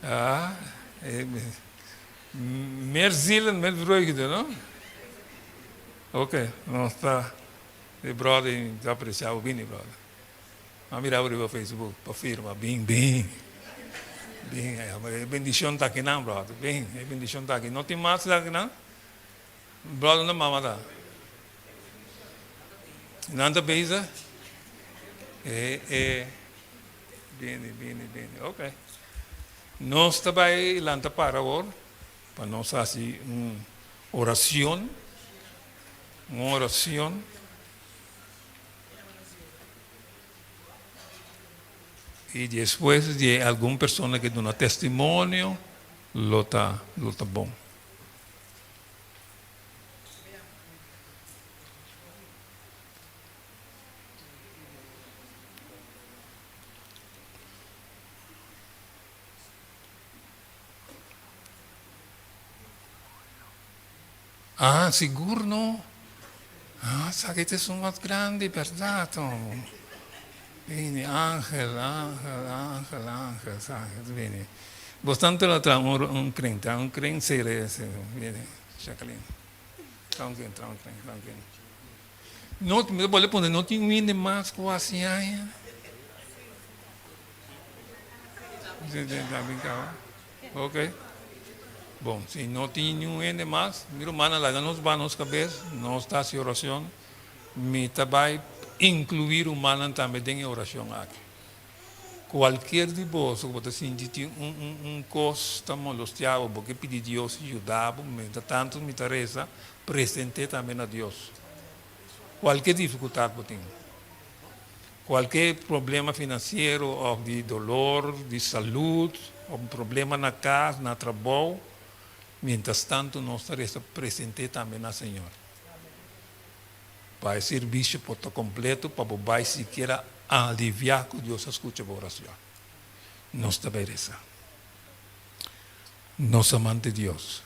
Haa? Meer zielen met vreugde, no? Ok, nos ta e brother y ta aprecia bo bini brother. A mira bo riba Facebook pa firma, bin, bin, bin, e bendicion ta akinan brother, bin, e bendicion ta aki. No tin mas akinan? Brother unda mama ta? Nan ta bezig? E, e, bini, bini, bini, ok. Nos ta bai lanta para awor pa nos hasi un oracion, un oracion. Y despues di algun persona ke duna testimonio lo ta lo ta bon. Ah, sigur no. Ah, sa ki ta esun mas grandi, berdad oh. Bini, Angel, Angel, Angel, Angel, sa ki ta bini. Bos tanto lo traha un, un kren, traha un kren, sere, sere, bini, Jacqueline. Tranquil, tranquil, tranquil. No, mi ta bolbe pone, no tin un hende mas ku hasi aña? Ok. Bon, si no tin niun hende mas, mi rumannan laga nos baha nos kabes, nos ta hasi orashon. Mi ta bai inkluí rumannan tambe den e orashon aki. Kualkier di boso ku bo ta sinti tin un un un kos ta molostia bo, bo ke pidi Dios yuda bo, mientras tanto mi ta resa, present'é tambe na Dios. Kualkier difikultat bo tin, kualkier problema finansiero òf di dolor, di salud, òf un problema na kas, na trabou, mientras tanto nos ta resa, present'é tambe na Señor. Pa e sirbishi por ta kompleto, pa bo bai sikiera aliviá ku Dios a skucha bo orashon. Nos ta bai resa. Nos amante Dios,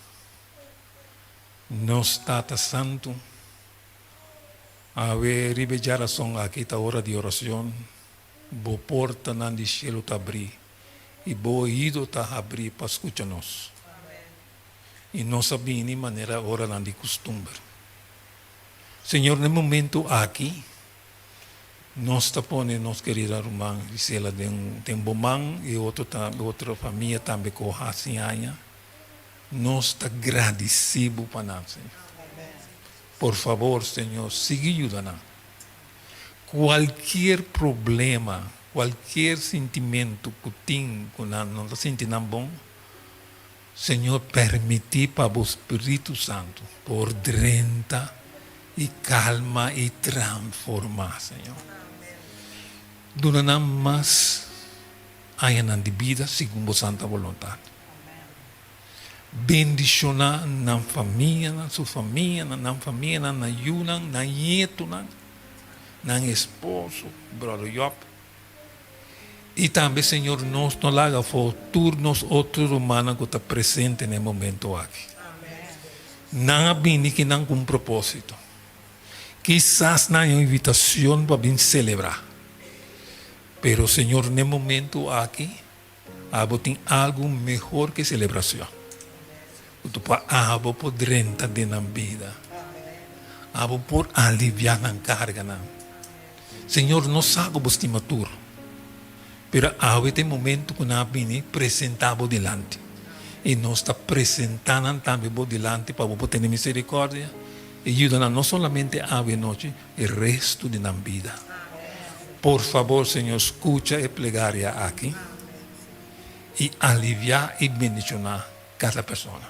nos Tata Santu, awe riba e djarason aki ta ora di orashon, bo portanan di shelu ta abrí i bo oido ta habrí pa skucha nos. I nos a bini manera oranan di kustumber. Señor, na e momento aki, nos ta pone nos kerida ruman Gisela den den bo man i otro ta otro famia tambe ku hasi aña. Nos ta gradisí bo pa nan, Señor. Por fabor, Señor, sigui yuda nan. Kualkier problema, kualkier sintimentu ku tin ku nan no ta sinti nan bon, Señor permití pa bo Spiritu Santu por drenta i kalma i tranformá, Señor. Duna nan mas añanan di bida segun bo santa boluntat. Bendishoná nan famianan, su famianan, nan famianan, nan yunan, nan ñetunan, nan esposo, Brother Job. I tambe, Señor, nos no laga afó tur nos otro rumannan ku ta presente na e momento aki. Nan a bini kinan ku un propósito. Kisas nan haña un invitashon pa bin selebrá. Pero, Señor, na e momento aki, abo tin algu mehor ku e selebrashon. Ku ta pa abo por drenta den nan bida. Abo por aliviá nan karganan. Señor, nos sa ku bo stima tur, pero awe ta e momento ku nan a bini presentá bo dilanti. I nos ta presentá nan tambe bo dilanti pa bo por tene miserikòrdia i yuda nan no solamente awe anochi, e restu di nan bida. Por fabor, Señor, skucha e plegaria aki i aliviá i bendishoná kada persona.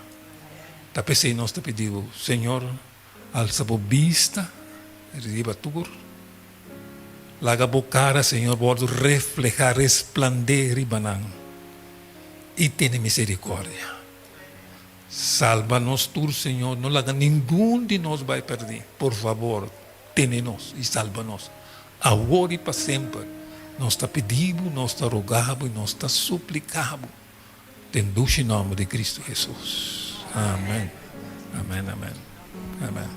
Ta p'esei nos ta pidi bo, Señor, alsa bo bista riba tur. Laga bo kara, Señor, wòrdu reflehá, resplandé riba nan i tene miserikòrdia. Salba nos tur, Señor, no laga ningun di nos bai pèrdí. Por fabor, tene nos i salba nos, awor i pa semper. Nos ta pidi bo, nos ta roga bo i nos ta supliká bo. Den dushi nomber di Cristo Jesus. Amen. Amen, amen. Amen.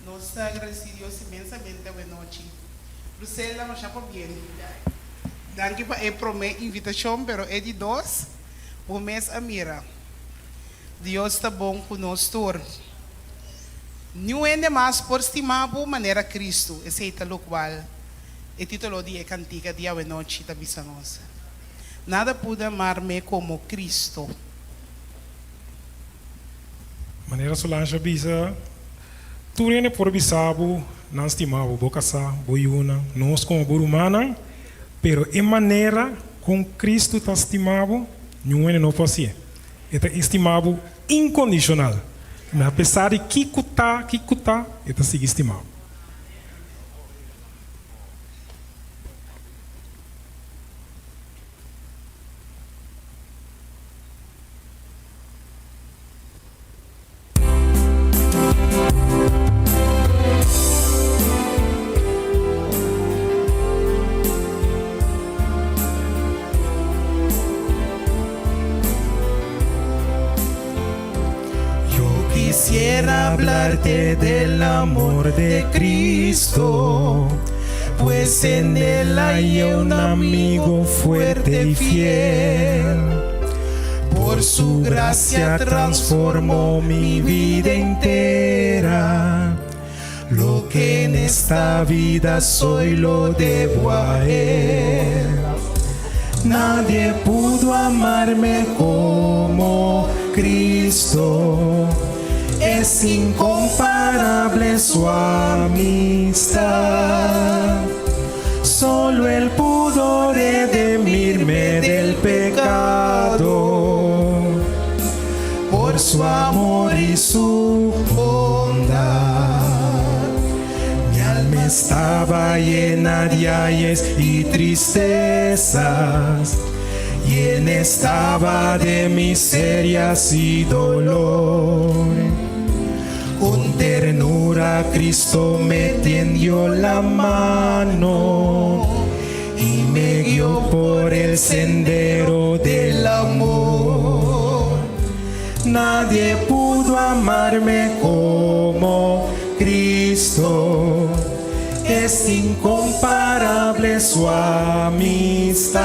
Nos ta agradeci Dios inmensamente awe nochi. Lucella, masha pabien. Danki pa e prome invitacion, pero e di dos, bo mes a mira. Dios ta bon ku nos tur. Niun hende mas por stima bo manera Kristu, esei ta lokual e titulo di e kantika di awenochi ta bisa nos. Nada pudo amarme komo Kristo. Manera Solange a bisa, tur hende por bisa bo nan stima bo, bo kasá, bo yunan, nos komo bo rumannan, pero e manera kon Kristu ta stima bo, niun hende no por hasié. E ta estimá bo inkondishonal. Mi apesar di kiko ta, kiko ta, e ta sigui stimá bo. Quisiera hablarte del amor de Cristo, pues en él hay un amigo fuerte y fiel. Por su gracia transformó mi vida entera. Lo que en esta vida soy lo debo a él. Nadie pudo amarme como Cristo. Es incomparable su amistad. Solo Él pudo redimirme del pecado por su amor y su bondad. Mi alma estaba llena de ayes y tristezas, llena estaba de miserias y dolor. Con ternura Cristo me tendió la mano y me guió por el sendero del amor. Nadie pudo amarme como Cristo. Es incomparable su amistad.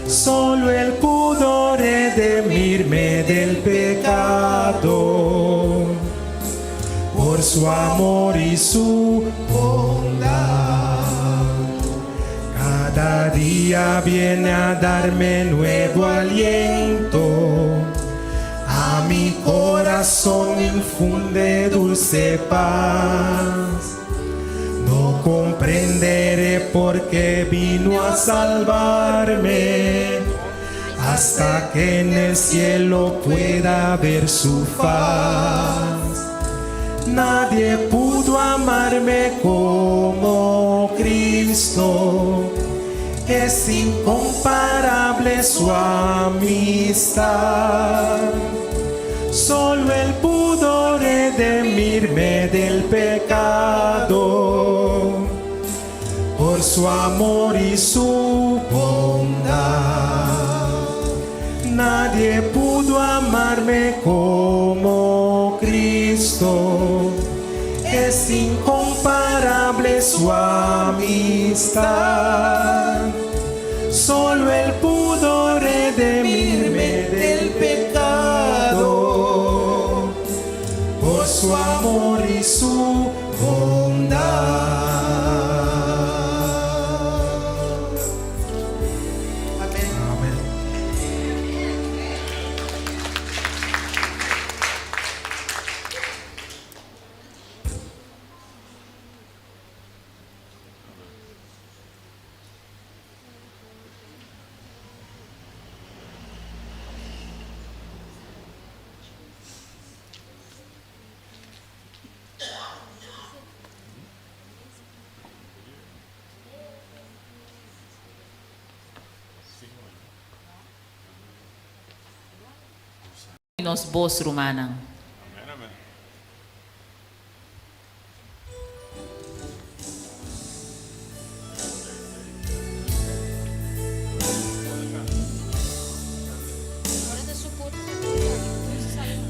Solo Él pudo redimirme del pecado por su amor y su bondad. Cada día viene a darme nuevo aliento. A mi corazón infunde dulce paz. No comprenderé por qué vino a salvarme hasta que en el cielo pueda ver su faz. Nadie pudo amarme como Cristo. Es incomparable su amistad. Solo Él pudo redimirme del pecado por su amor y su bondad. Nadie pudo amarme como Cristo. Es incomparable su amistad. Solo Él pudo redimirme del pecado por su amor y su bondad. Amèn. Amèn. Nos bos rumannan.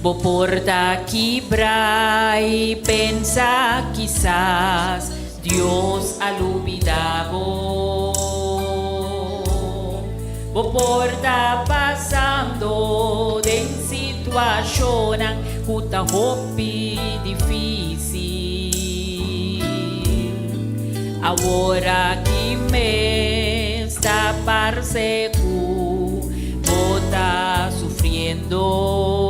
Bo por ta kibra i pensa kisas Dios a lubidá bo. Bo por ta pasando den situashonnan ku ta hopi difísil. Awor aki mes ta parse ku bo ta sufriendo.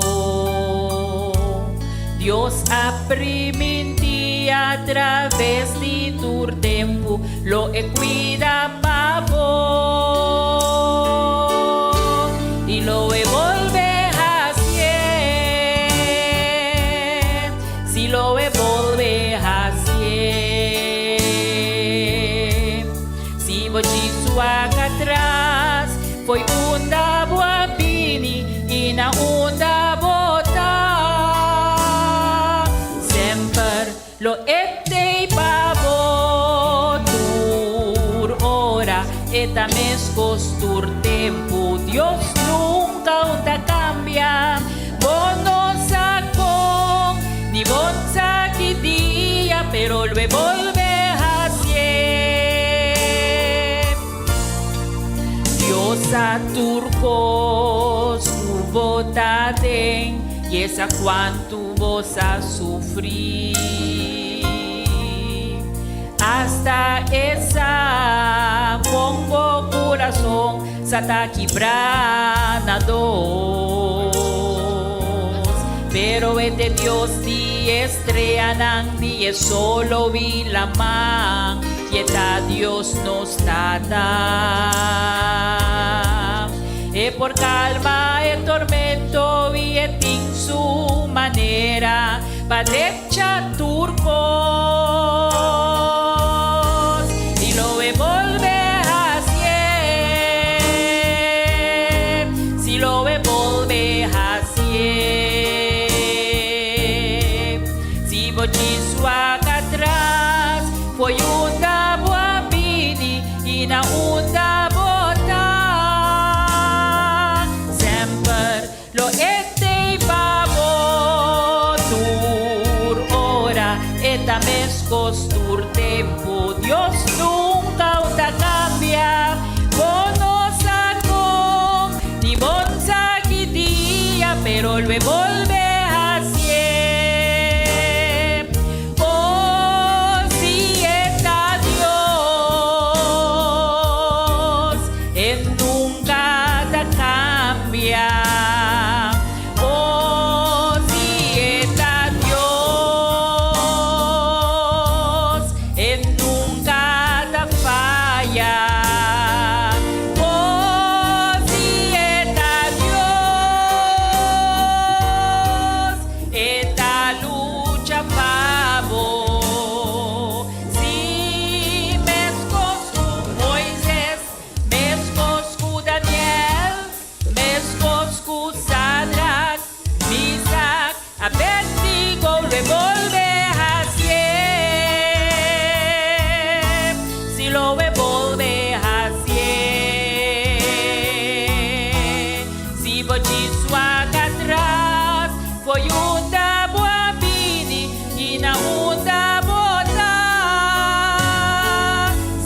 Dios a primintí atraves di tur tempu lo e kuida pa bo i lo e bolbe hasié. Si lo e bolbe hasié. Si bo djis wak atras, fo'i unda bo a bini i na unda bo ta. Semper lo e t'ei pa bo tur ora, e ta meskos tur tempu. Dios nunka no ta kambia, bo no sa. lo e bolbe hacié. Dios sa tur cos cu bo ta den y e sa cuantu bo sa sufri. Hasta e sa con bo curason sa ta kibra na dos. Pero e t'e Dios di estreanan, di e solo i laman, i e ta Dios nos Tata. E por calma e tormento i e tin su manera pa drecha tur cos, i lo e bolbe hacié, si lo e bolbe hacié. Si bo djis wak atras, fo'i unda bo a bini i na unda bo ta, semper Lo e tei pa bo tur ora, e ta meskos tur tempu. Dios nunka un ta kambia. Bo no sa kon, ni bo n sa ki dia, pero lo e bolbe hasié. Oh, si e ta Dios, e nunka ta kambia. Oh, si e ta Dios, e nunka ta faya. Oh, si e ta Dios, e ta lucha pa bo. Si meskos ku Moises, Meskos ku Daniel, meskos ku Sadrak, Misak, Abednego, lo e bolbe hasié. Si lo e bolbe hasié. Si bo djis wak atras, fo'i unda bo a bini i na unda bo ta.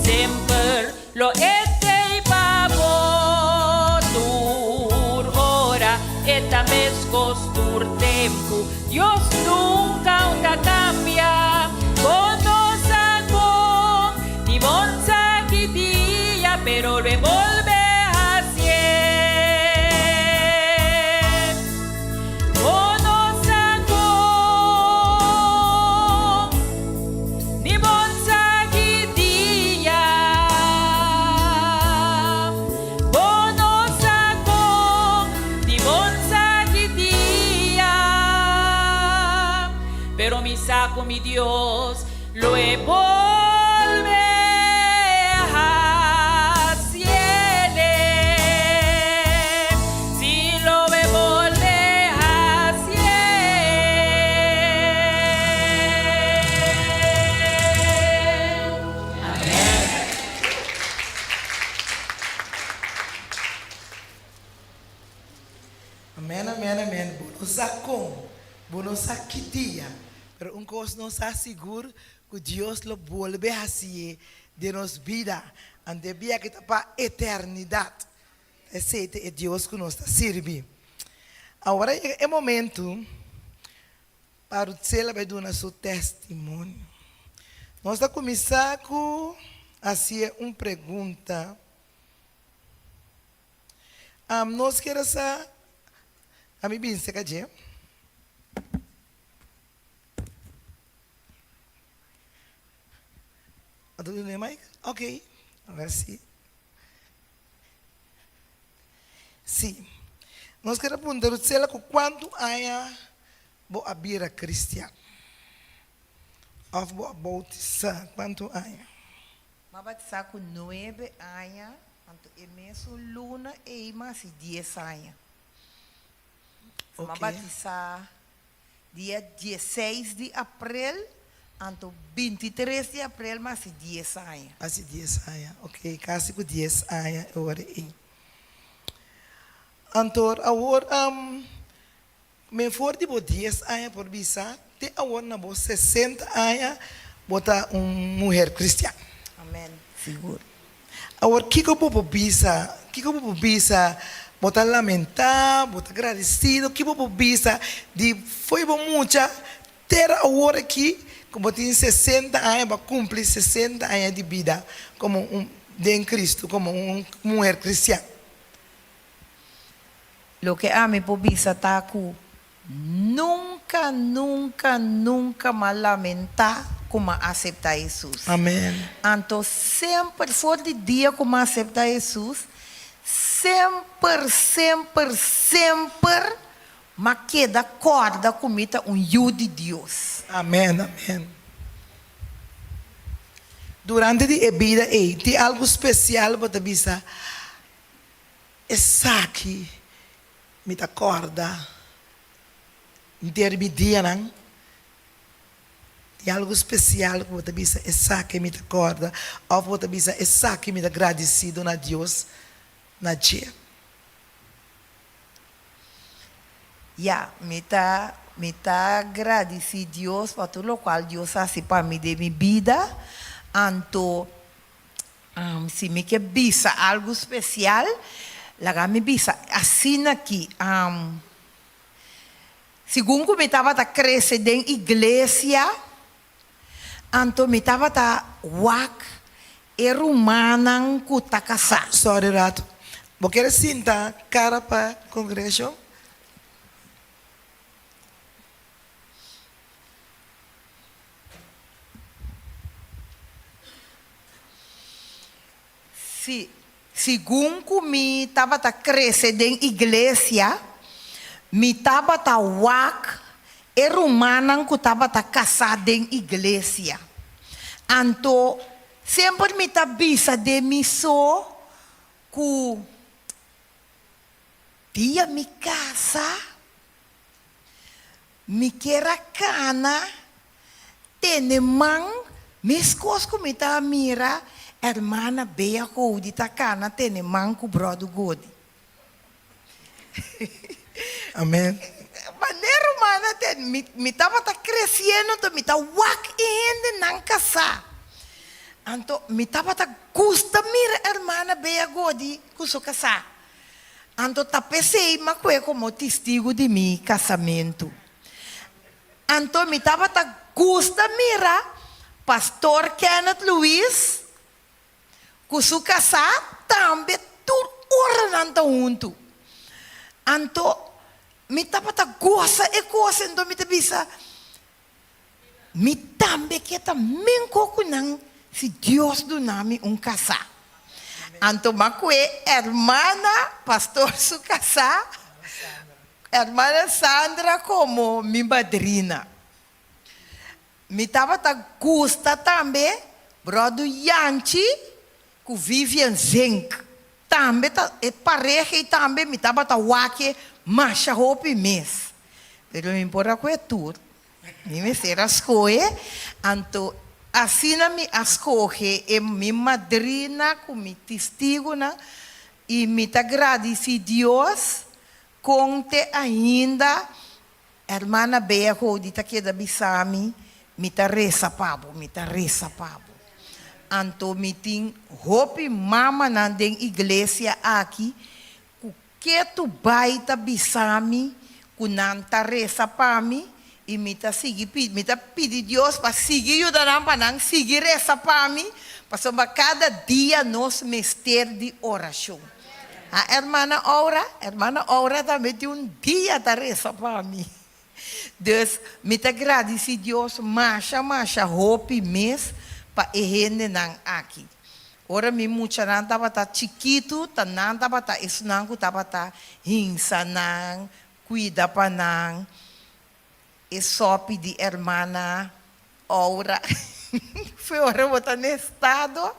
Semper Lo e tei pa bo tur ora, e ta meskos tur tempu. Dios nunka un ta kambia. Bo no sa kon, ni bo n sa ki dia, pero lo e bolbe hasié. Bo no sa kon. Ni bon sa ki dia. Bo no sa kon, ni bon sa ki dia. Pero mi sa ku mi Dios lo e bolbe hasiele. Si lo e bolbe hasié. Amen. Amen amen amen bo no sa kon bo no sa ki dia pero un kos nos sa sigur ku Dios lo bolbe hasié den nos bida ante bia ki ta pa eternidat Esei ta e Dios ku nos ta sirbi. Awor a yega e momentu pa Rutsela bai duna su testimonio. Nos ta kuminsá ku hasié un pregunta. Nos kier a sa, ami bin serka dje. A ta duna e mic? Ok, a ver si. Sí. Nos ker a puntra Rutsela ku kuantu aña bo a bira kristian òf bo a boutisá, kuantu aña? Mi a batisá ku nuebe aña, anto e mesun luna ei mi a hasi dies aña. Mi a batisá Dia dieseis di aprel, anto bintitres di aprel mi hasi dies aña. Hasi dies aña, ok, kasi ku dies aña e ora ei. Anto awor men for di bo dies aña por bisa te awor na bo sesenta aña. Bo ta un muher cristian. Amen, sigur. Awor kiko bo por bisa? Kiko bo por bisa? Bo ta lamentá? Bo ta gradisido? Ki bo por bisa di fo'i bo mucha ter awor aki ku bo tin sesenta aña, bo a kumpli sesenta aña di bida komo un den Kristu, komo un muher kristian? Loke ami por bisa ta ku Nunka, nunka, nunka m'a lamentá ku m'a aseptá Hesus. Amèn. Anto semper, for di dia ku m'a aseptá Hesus, semper, semper, semper m'a keda kòrda ku mi ta un yu di Dios. Amèn, amèn. Durante di e bida ei, tin algu spesial bo ta bisa, Esaki Mi ta kòrda henter mi dianan. Tin algu spesial ku bo ta bisa esaki mi ta kòrda òf bo ta bisa esaki mi ta gradisido na Dios na dje? Ya, mi ta mi ta gradisí Dios pa tur lokual Dios hasi pa mi den mi bida. Anto Si mi ke bisa algu spesial, laga mi bisa asina aki, Segun ku mi tabata krese den iglesia, anto mi tabata wak e rumannan ku ta kasá. Sorry rato. Bo kere sinta kara pa kongregashon? Sí, segun ku mi tabata krese den iglesia, mi tabata wak e rumannan ku tabata kasá den iglesia. Anto, semper mi ta bisa den mi so ku dia mi kasa, Mi kier a kana tene man meskos ku mi ta mira hermana Bea Godi ta kana tene man ku Bròder Godi. Amen. Manera humana te mi mi tabata kresiendo anto mi ta wak e hendenan kasá. Anto mi tabata gusta mira hermana Bea Godi ku su kasá. Anto ta p'esei m'a kue komo tistigu di mi kasamentu. Anto mi tabata gusta mira Pastor Kenneth Louis ku su kasá tambe tur ora nan ta huntu. Anto mi tabata gosa e kos, anto mi ta bisa, Mi tambe ke ta menko ku nan si Dios duna mi un kasá. Anto m'a kue hermana pastor su kasá, hermana Sandra komo mi madrina. Mi tabata gusta tambe bròdu Yanchi ku Vivian Zink. Tambe ta e pareha ei tambe mi tabata wak e masha hopi mes. Pero mi por a kue tur. Mi mester a skohe, anto asina mi a skohe e mi madrina ku mi tistigunan i mi ta gradisí Dios kon te ainda hermana Bea Godi ta keda bisa mi, mi ta resa pa bo, mi ta resa pa bo. Anto mi tin hopi mamanan den iglesia aki ku Ketu bai ta bisa mi ku nan ta resa pa mi i mi ta sigui pidi, mi ta pidi Dios pa sigui yuda nan pa nan sigui resa pa mi, pasobra kada dia nos mester di orashon. Ha hermana Aura? Hermana Aura tambe tin un dia ta resa pa mi. Dus mi ta gradisi Dios masha masha hopi mes pa e hendenan aki. Ora mi muchanan tabata chikitu, ta nan tabata esunnan ku tabata hinsa nan, kuida pa nan. E sòpi di hermana Aura. Fue ora bo ta na estado,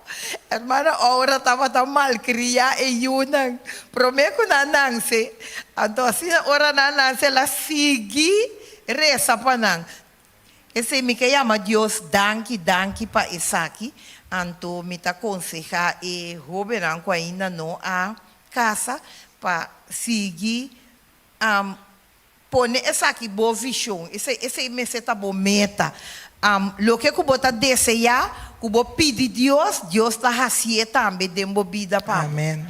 hermana Aura tabata malkriá e yunan promé ku nan nanse. Anto asina ora nan nanse el a sigui resa pa nan. Esei mi ke yama Dios danki, danki pa esaki. Anto mi ta konsehá e hóbennan ku ainda no a kasa pa sigui. Pone esaki bo vishon, esei esei mester ta bo meta. Loke ku bo ta deseá ku bo pidi Dios, Dios ta hasié tambe den bo bida pa bo. Amen.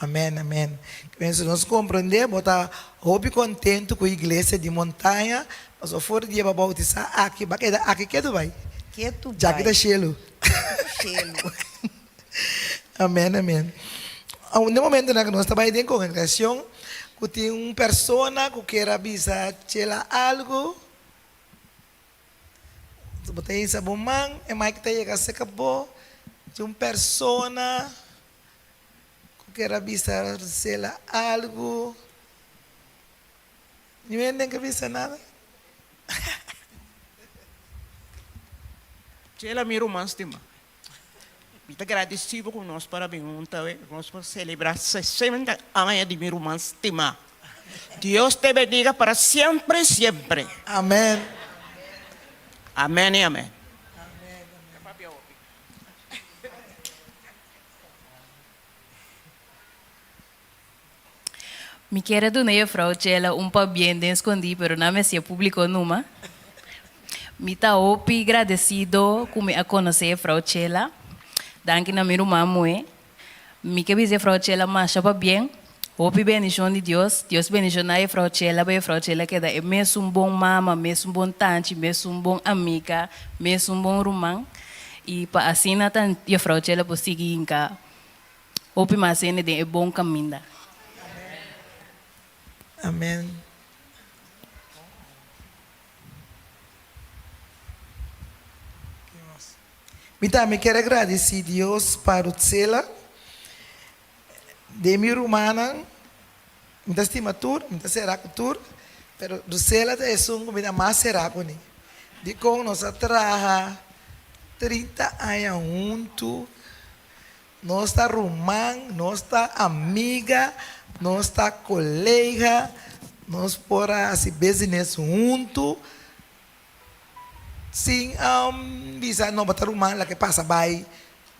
Amen, amen. Penso nos komprendé bo ta hopi kontentu ku iglesia di Montaña, pasobra for di dia bo a boutisá aki, bo a keda aki ketu bai. Ketu Djaki bai. ta shelu. Shelu. Amen, amen. Den momentonan ku nos ta bai den kongregashon, ku tin un persona ku kier a bisa Chela algu, bo ta hisa bo man, e mic ta yega serka bo, tin un persona ku kier a bisa Chela algu, niun hende ke bisa nada? Chela mi ruman stima. Mi ta gradisibo ku nos por a bin hunta awe, nos por selebrá sesenta aña di mi ruman stimá. Dios te bendiga para siempre y siempre. Amén. Amén y amén. Mi kier a duna Juffrouw Chela un pabien den skondí pero nan mester publico numa. Mi ta hopi gradecido cu mi a conoce Juffrouw Chela. Danki na mi ruman muhe. Mi ke bisa Juffrouw Chela masha pabien. Hopi bendicion di Dios. Dios bendiciona Juffrouw Chela pa Juffrouw Chela keda e mesun bon mama, mesun bon tanchi, mesun bon amiga, mesun bon ruman. Y pa asina tan Juffrouw Chela por sigui hinca Hopi mas hende den e bon kaminda. Amen. Mi tambe kier a gradisí Dios pa Rutsela. Den mi rumannan, mi ta stima tur, mi ta será ku tur, pero Rutsela ta esun ku mi ta mas será kuné. Dikon nos a traha 30 aña huntu Nos ta ruman, nos ta amiga, nos ta colega, nos por a haci business hunto sin bisa no bo ta ruman laga e pasa bay.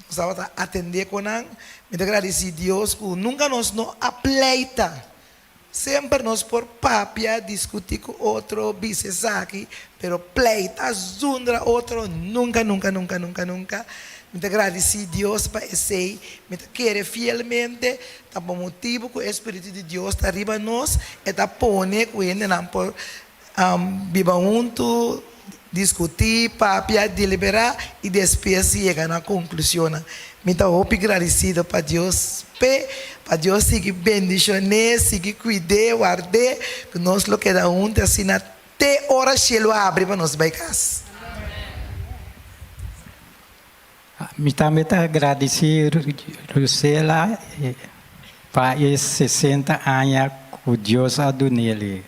Nos tabata atende cu nan. Mi ta gradici Dios cu nunca nos no a pleita. Semper nos por papia, discuti cu otro, bisa esaki, pero pleita zundra otro nunca, nunca, nunca, nunca, nunca. Mi ta gradici Dios pa esey. Mi ta kere fielmente ta pa motibu cu e Spiritu di Dios ta riba nos, e ta pone cu hendenan por biba huntu, diskutí, papia, deliberá i despues yega na konklushonnan. Mi ta hopi gradisido pa Dios p'e, pa Dios sigui bendishon'é, sigui kuid'é, ward'é, ku nos lo keda huntu asina te ora shelu habri pa nos bai kas. Mi tambe ta gradisí Rusela pa e sesenta aña ku Dios a dun'el.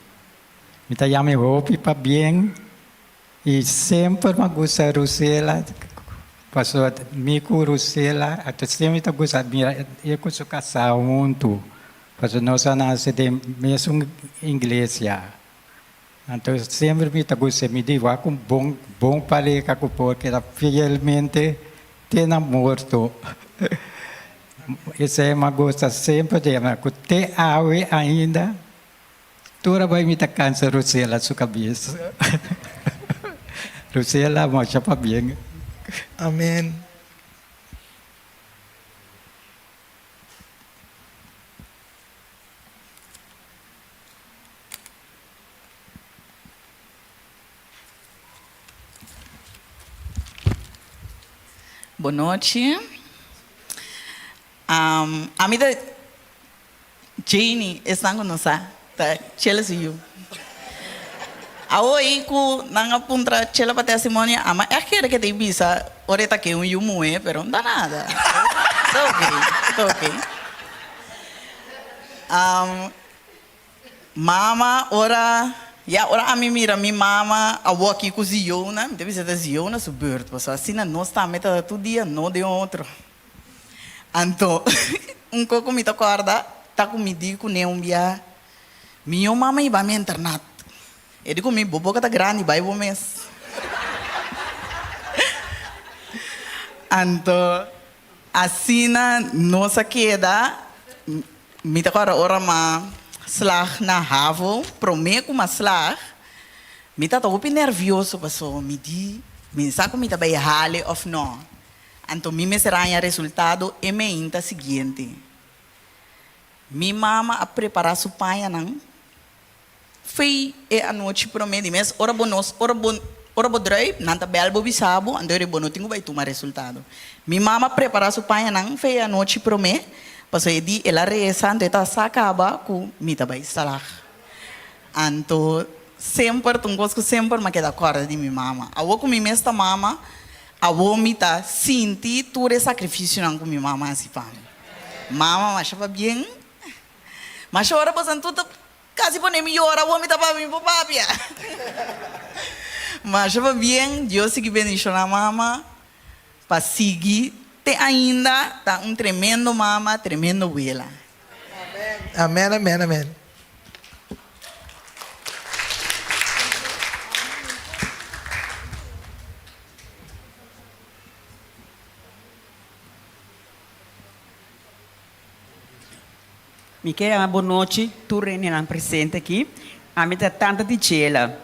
Mi ta yama e hopi pabien y semper mi a gusta Rusela pasobra mi cu Rusela ata semper ta gusta mira e cu su casa hunto pasobra nos a nace den mesun iglesia anto semper mi ta gusta mi di wak un bon bon pareha cu por keda fielmente te na morto esey mi a gusta semper di cu te awe ainda. Tur a bai mi ta cansa Rosela su cabes. Rosela masha pabien. Amen. Bon nochi. Ami ta. Janie, esnan ku no sa, ta Chela su yu. Awo ei ku nan a puntra Chela pa testimonio, ama e a kere ke ta bisa ora e ta ke un yu muhé, pero no ta nada. Ta oke, ta oke. Mama ora, ya ora ami mira mi mama awo aki ku Ziona, mi ta bisa ta Ziona su beurt, pasobra asina nos tambe ta tur dia no den otro. Anto, un kos ku mi ta kòrda ta ku mi di kuné un bia, Mihó mama i bai mi internat. E di ku mi, Bo boka ta grandi, bai bo mes. Anto, asina nos a keda. Mi ta kòrda ora m'a. slag na havo, promé ku m'a slag, mi ta hopi nervioso paso mi di, mi sa ku mi ta bai hale òf nò. Anto mi mester haña resultado e meinta siguiente. Mi mama a prepará su pañanan Fei e anochi promé di mes, ora bo nos, ora bo, ora bo druip, nan ta bèl bo bisa bo, anto bo no tin ku bai tuma resultado. Mi mama prepará su pañanan fei e anochi promé, pasobra e di el a resa, anto e ta sa kaba ku mi ta bai slag. Anto semper ta un kos ku semper mi a keda kòrda di mi mama. Awor ku mi mes ta mama, awor mi ta sinti tur e sakrifisionan ku mi mama hasi pa mi. Mama masha pabien, masha ora boso anto ta Casi pone mi yora awor mi ta papia mi por papia. Masha pabien Dios sigui bendiciona mama pa sigui te ainda ta un tremendo mama tremendo wela. Amen amen amen. Mi ke yama bo nochi tur rendenan presente aki. Ami ta tanta di Chela.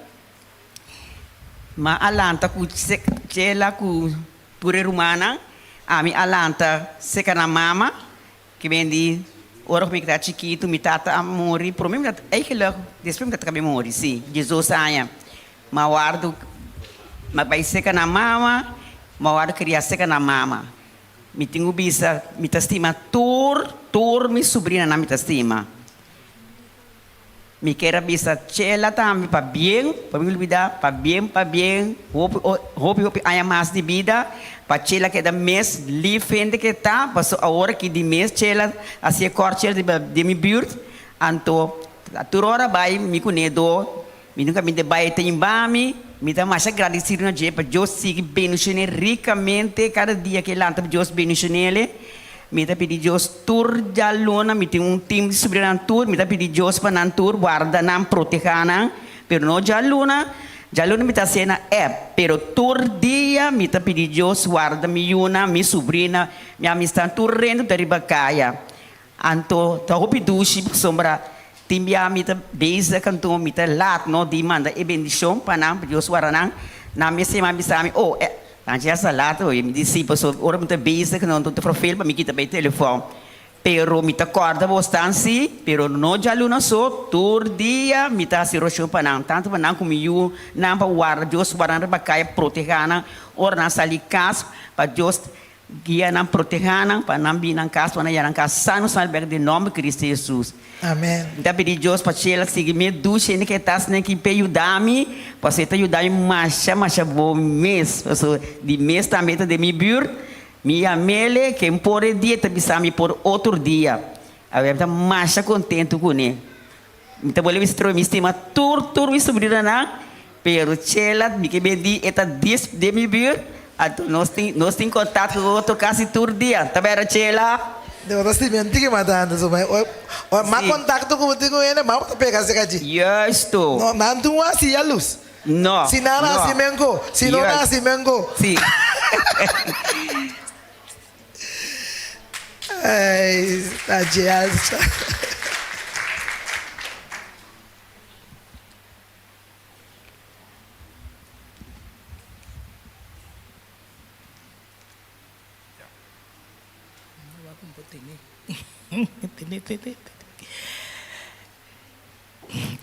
Ma a lanta ku Chela ku tur e rumannan. Ami a lanta seka nan mama ke bendi ora ku mi ta chikitu mi tata a muri prome mi tata eigenlijk despues mi tata kabe muri si diesdos aña. Ma wardu ma bai seka nan mama ma wardu kria seka nan mama. Mi tin ku bisa mi ta stima tur tur mi subrinanan mi ta stima. Mi kier a bisa Chela tambe pabien, pa mi olbida, pabien pabien, hopi hopi hopi aña mas di bida, pa Chela keda mes lif hende ke ta, paso awor aki di mes Chela a hasi e kòrt Chela den mi bùrt, anto tur ora bai mi kuné do Mi nunca mi ta bai ta inba mi, mi ta masha gradecido na dje pa Dios sigui bendicion'e ricamente cada dia ke lanta pa Dios bendicion'ele. Mi ta pidi Dios tur djaluna, mi tin un team di subrina nan tur, mi ta pidi Dios pa nan tur warda nan, proteha nan, pero no djaluna, djaluna mi ta haci'e na app, pero tur dia mi ta pidi Dios warda mi yuna, mi subrina, mi amistad tur rendo ta riba caya. Anto ta hopi dushi pasobra tin bia mi ta bezig anto mi ta laat no di manda e bendicion pa nan pa Dios wara nan, nan mester a bisa mi oh e nan ya sa laat oye mi di si pasobra ora mi ta bezig no ta vervel pa mi kita bay telefon pero mi ta corda bos tan si pero no djaluna so tur dia mi ta haci rocion pa nan tanto pa nan cu mi yu nan pa warda Dios wara nan riba caya proteha nan ora nan sali cas pa Dios Guia nan, protehá nan, pa nan bini nan kas, pa nan yega nan kas sano sano bek den nòmber Kristu Hesus. Amen. Mi ta pidi Dios pa Chela sigui mi dushi hende ke ta asina aki p'e yuda mi, pasobra e ta yuda mi masha masha bon mes, pasobra di mes tambe e ta den mi bùrt, mi yam'ele ken por e dia e ta bisa mi por otro dia. Awe mi ta masha kontentu kuné. Mi ta bolbe bisa trobe mi stima tur tur mi subrinanan, pero Chela mi ke bendí e ta dies den mi buurt, anto nos tin nos tin kontakto ku otro kasi tur dia, ta bera Chela? De bo ta stima e tiki mas tantu so ma ora mas kontakto ku bo tin ku hende mas bo ta pega serka dje. Juisto. No, nan tur un hasi yalus. No, Si nan no. hasi menko, si no nan Juist. hasi menko. Si. Ay, ta dje alsa.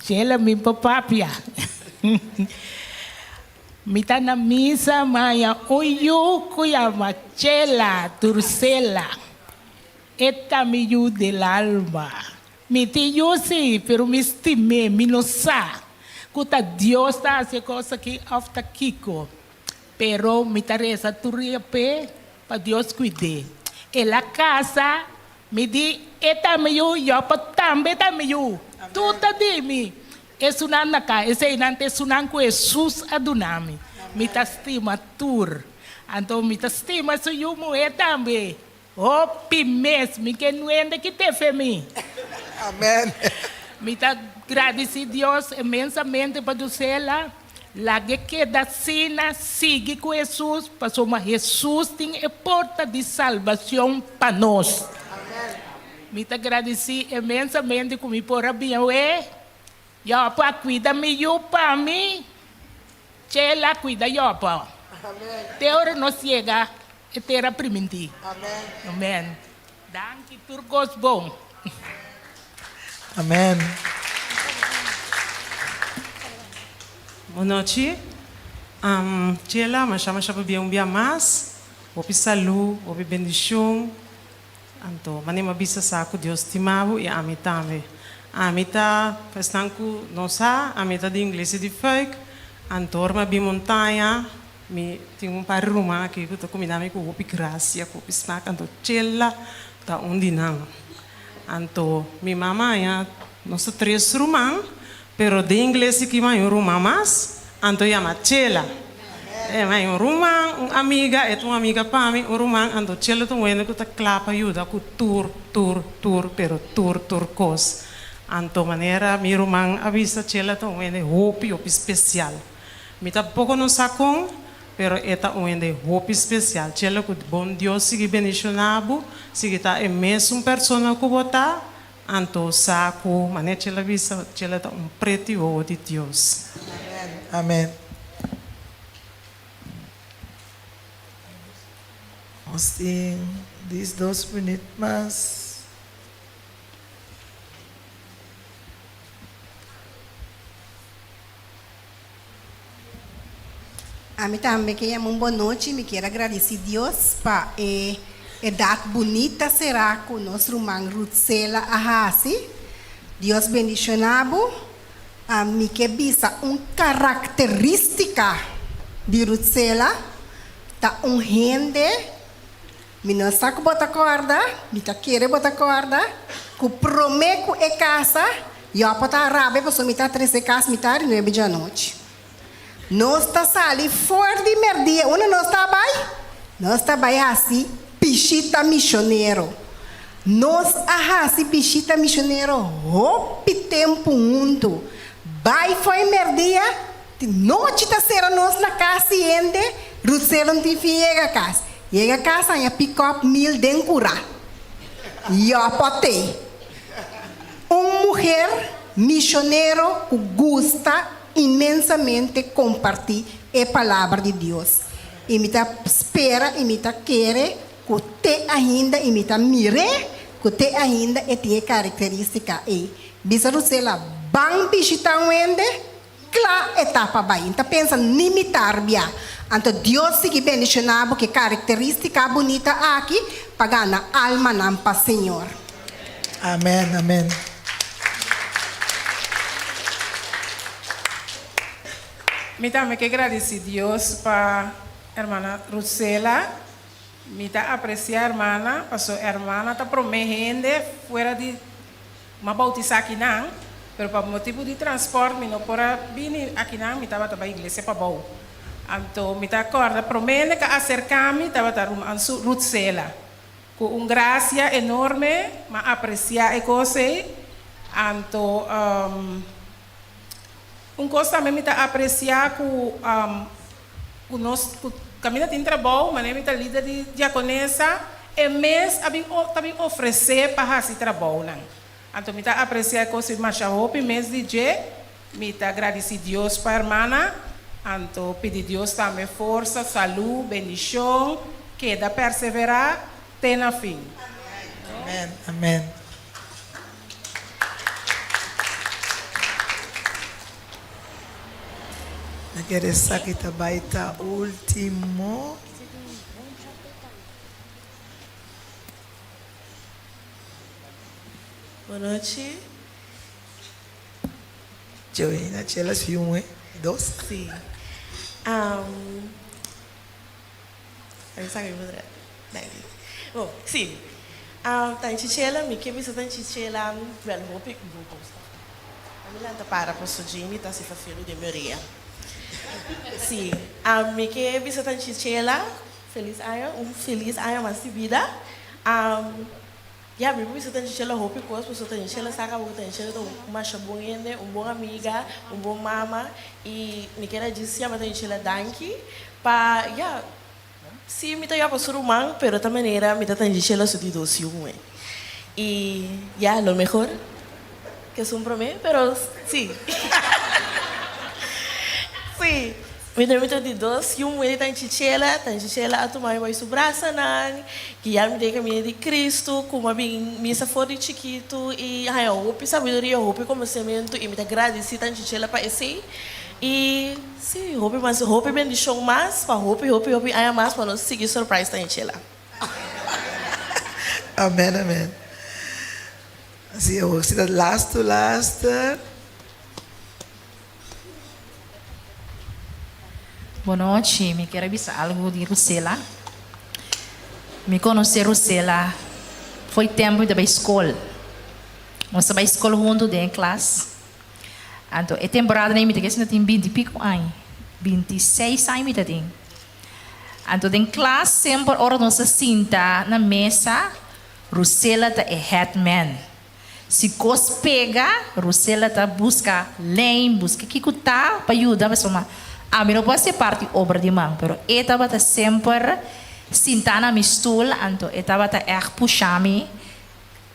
Chela mi por papia. Mi ta na misa maya un yu ku yama Chela Turcela. E ta mi yu del alma. Mi tin yu si, pero mi stim'é, mi no sa ku ta Dios ta hasi e kos aki òf ta kiko. Pero mi ta resa tur dia p'e pa Dios kuid'é. El a kasa Mi di, E ta mi yu, Jopa tambe ta mi yu. Tur ta di mi. Esunnan na ka, eseinan ta esunnan ku Hesus a duna mi. Mi ta stima tur. Anto mi ta stima su yu muhé tambe. Hopi mes mi ke nuende ki te fe mi. Amen. Mi ta gradisí Dios inmensamente pa Dusela. Lag'é keda asina, sigui ku Hesus, pasobra Hesus tin e porta di salbacion pa nos. Mi ta gradisí inmensamente ku mi por a bin awe. Yòpo a kuida mi yu pa mi. Chela kuida Yòpo. Te ora nos yega e tera primintí. Amèn. Danki tur kos bon. Amèn. Bon nochi. Chela, masha masha pabia un bia mas. Hopi salú, hopi bendishon. Anto, manera mi a bisa sa ku Dios stima bo i ami tambe. Ami ta, pa esnan ku no sa, ami ta di Iglesia di Fuik. Anto ora mi a bin montaña, mi tin un par di ruman aki ku ta kuminda mi ku hopi grasia, ku hopi smak. Anto Chela ta un di nan. Anto mi mama haña nos ta tres ruman, pero den iglesia aki mi haña un ruman mas, anto yama Chela. E mi haña un ruman, un amiga, e ta un amiga pa mi, un ruman, anto Chela ta un hende ku ta kla pa yuda ku tur, tur, tur, pero tur, tur kos. Anto manera mi ruman a bisa Chela ta un hende hopi, hopi spesial. Mi tampoko no sa kon, pero e ta un hende hopi spesial. Chela ku bon Dios sigui bendishoná bo, sigui ta e mesun persona ku bo ta, anto sa ku, manera Chela bisa, Chela ta un preti wowo di Dios. Amen. Nos tin diesdos minuut mas. Ami tambe ke yama un bon nochi, mi kier a gradisi Dios pa e edat bunita será ku nos ruman Ruthsela a hasi. Dios bendishoná bo. Mi ke bisa un karakterístika di Ruthsela ta un hende, mi no sa ku bo ta kòrda, mi ta kere bo ta kòrda, ku promé ku e kasa Yo por ta rabia pasobra mi ta trese kas mitar di nuebe djanochi. Nos ta sali for di merdia. Unda nos ta bai? Nos ta bai hasi bishita mishonero. Nos a hasi bishita mishonero hopi tempu huntu. Bai for di merdia, nochi ta sera nos na kas di hende, Rutselo no tin fin yega kas. Yega kas haña pikòp mil den kurá. Yo por tei. Un muher misionero cu gusta inmensamente comparti e Palabra di Dios. Y mi ta spera y mi ta kere cu te ainda y mi ta mir'é cu te ainda e tin e caracteristica ey. Bisa Rucela, ban bishita un hende, cla e ta pa bay. N ta pensa ni mitar bia. Anto Dios sigui bendiciona bo cu e caracteristica bunita aki pa gana almanan pa Señor. Amen amen. Mi tambe ke gradisi Dios pa hermana Ruthsela. Mi ta aprecia hermana paso hermana ta prome hende fuera di M'a bautisa akinan, pero pa motibu di transport mi no por a bini akinan, mi tabata bai iglesia pabou. Anto mi ta kòrda promé hende ka aserká mi tabata ruman Ruthsela. Ku un grasia enorme m'a apresiá e kos ei. Anto un kos tambe mi ta apresiá ku ku nos ku kaminda tin trabou, manera mi ta lider di diakonesa, e mes a bin ta bin ofresé pa hasi trabounan. Anto mi ta apresiá e kos ei masha hopi mes di dje. Mi ta gradisí Dios pa hermana, anto pidi Dios tambe forsa, salú, bendishon, keda perseverá te na fin. Amen, amen. Na kere esaki ta bai ta ultimo. Bonochi. Joena, Chela si un e dos. Si. Um, Bon, si. Um, tanchi Chela, mi ke bisa tanchi Chela, wel hopi Mi lanta para paso Jamie ta hasi fafelu den mi orea. Si, um, mi ke bisa tanchi Chela, felis aña, un felis aña mas di bida. Um, ya, mi por bisa tanchi Chela hopi kos, paso tanchi Chela sa kaba ku tanchi Chela ta un masha bon hende, un bon amiga, un bon mama, i mi kier a djis yama tanchi Chela danki pa, ya, Sí, mi ta yòpa su ruman, pero ta manera mi ta tangi Shela su di dos yu muhé. I ya, lo mehor ke esun promé, pero sí. Sí, mi ta mi ta di dos yu muhé di Tanchi Chela. Tanchi Chela a tuma mi bai su brasanan, guia mi den kaminda di Cristo, ku mi a bin misa for di chikitu i haña hopi sabiduria, hopi konosementu i mi ta gradisí Tanchi Chela pa esei. I sí, hopi mas, hopi bendishon mas pa hopi, hopi, hopi aña mas pa nos sigui surprise Tanchi Chela. Amen amen si awor si ta last to last. Bonochi, mi kier a bisa algu di Rusela. Mi konosé Rusela fo'i tempu mi ta bai skol. Nos ta bai skol huntu den e klas. Anto e temporada ei mi ta kere si mi ta tin binti piko aña, bintiseis aña mi ta tin. Anto den klas semper ora nos ta sinta na mesa, Rusela ta e head man. Si kos pega, Rusela ta buska lijn, buska kiko ta pa yuda pasobra ami no por hasi parti obra di man, pero e tabata semper sinta na mi stul, anto e tabata ègt pusha mi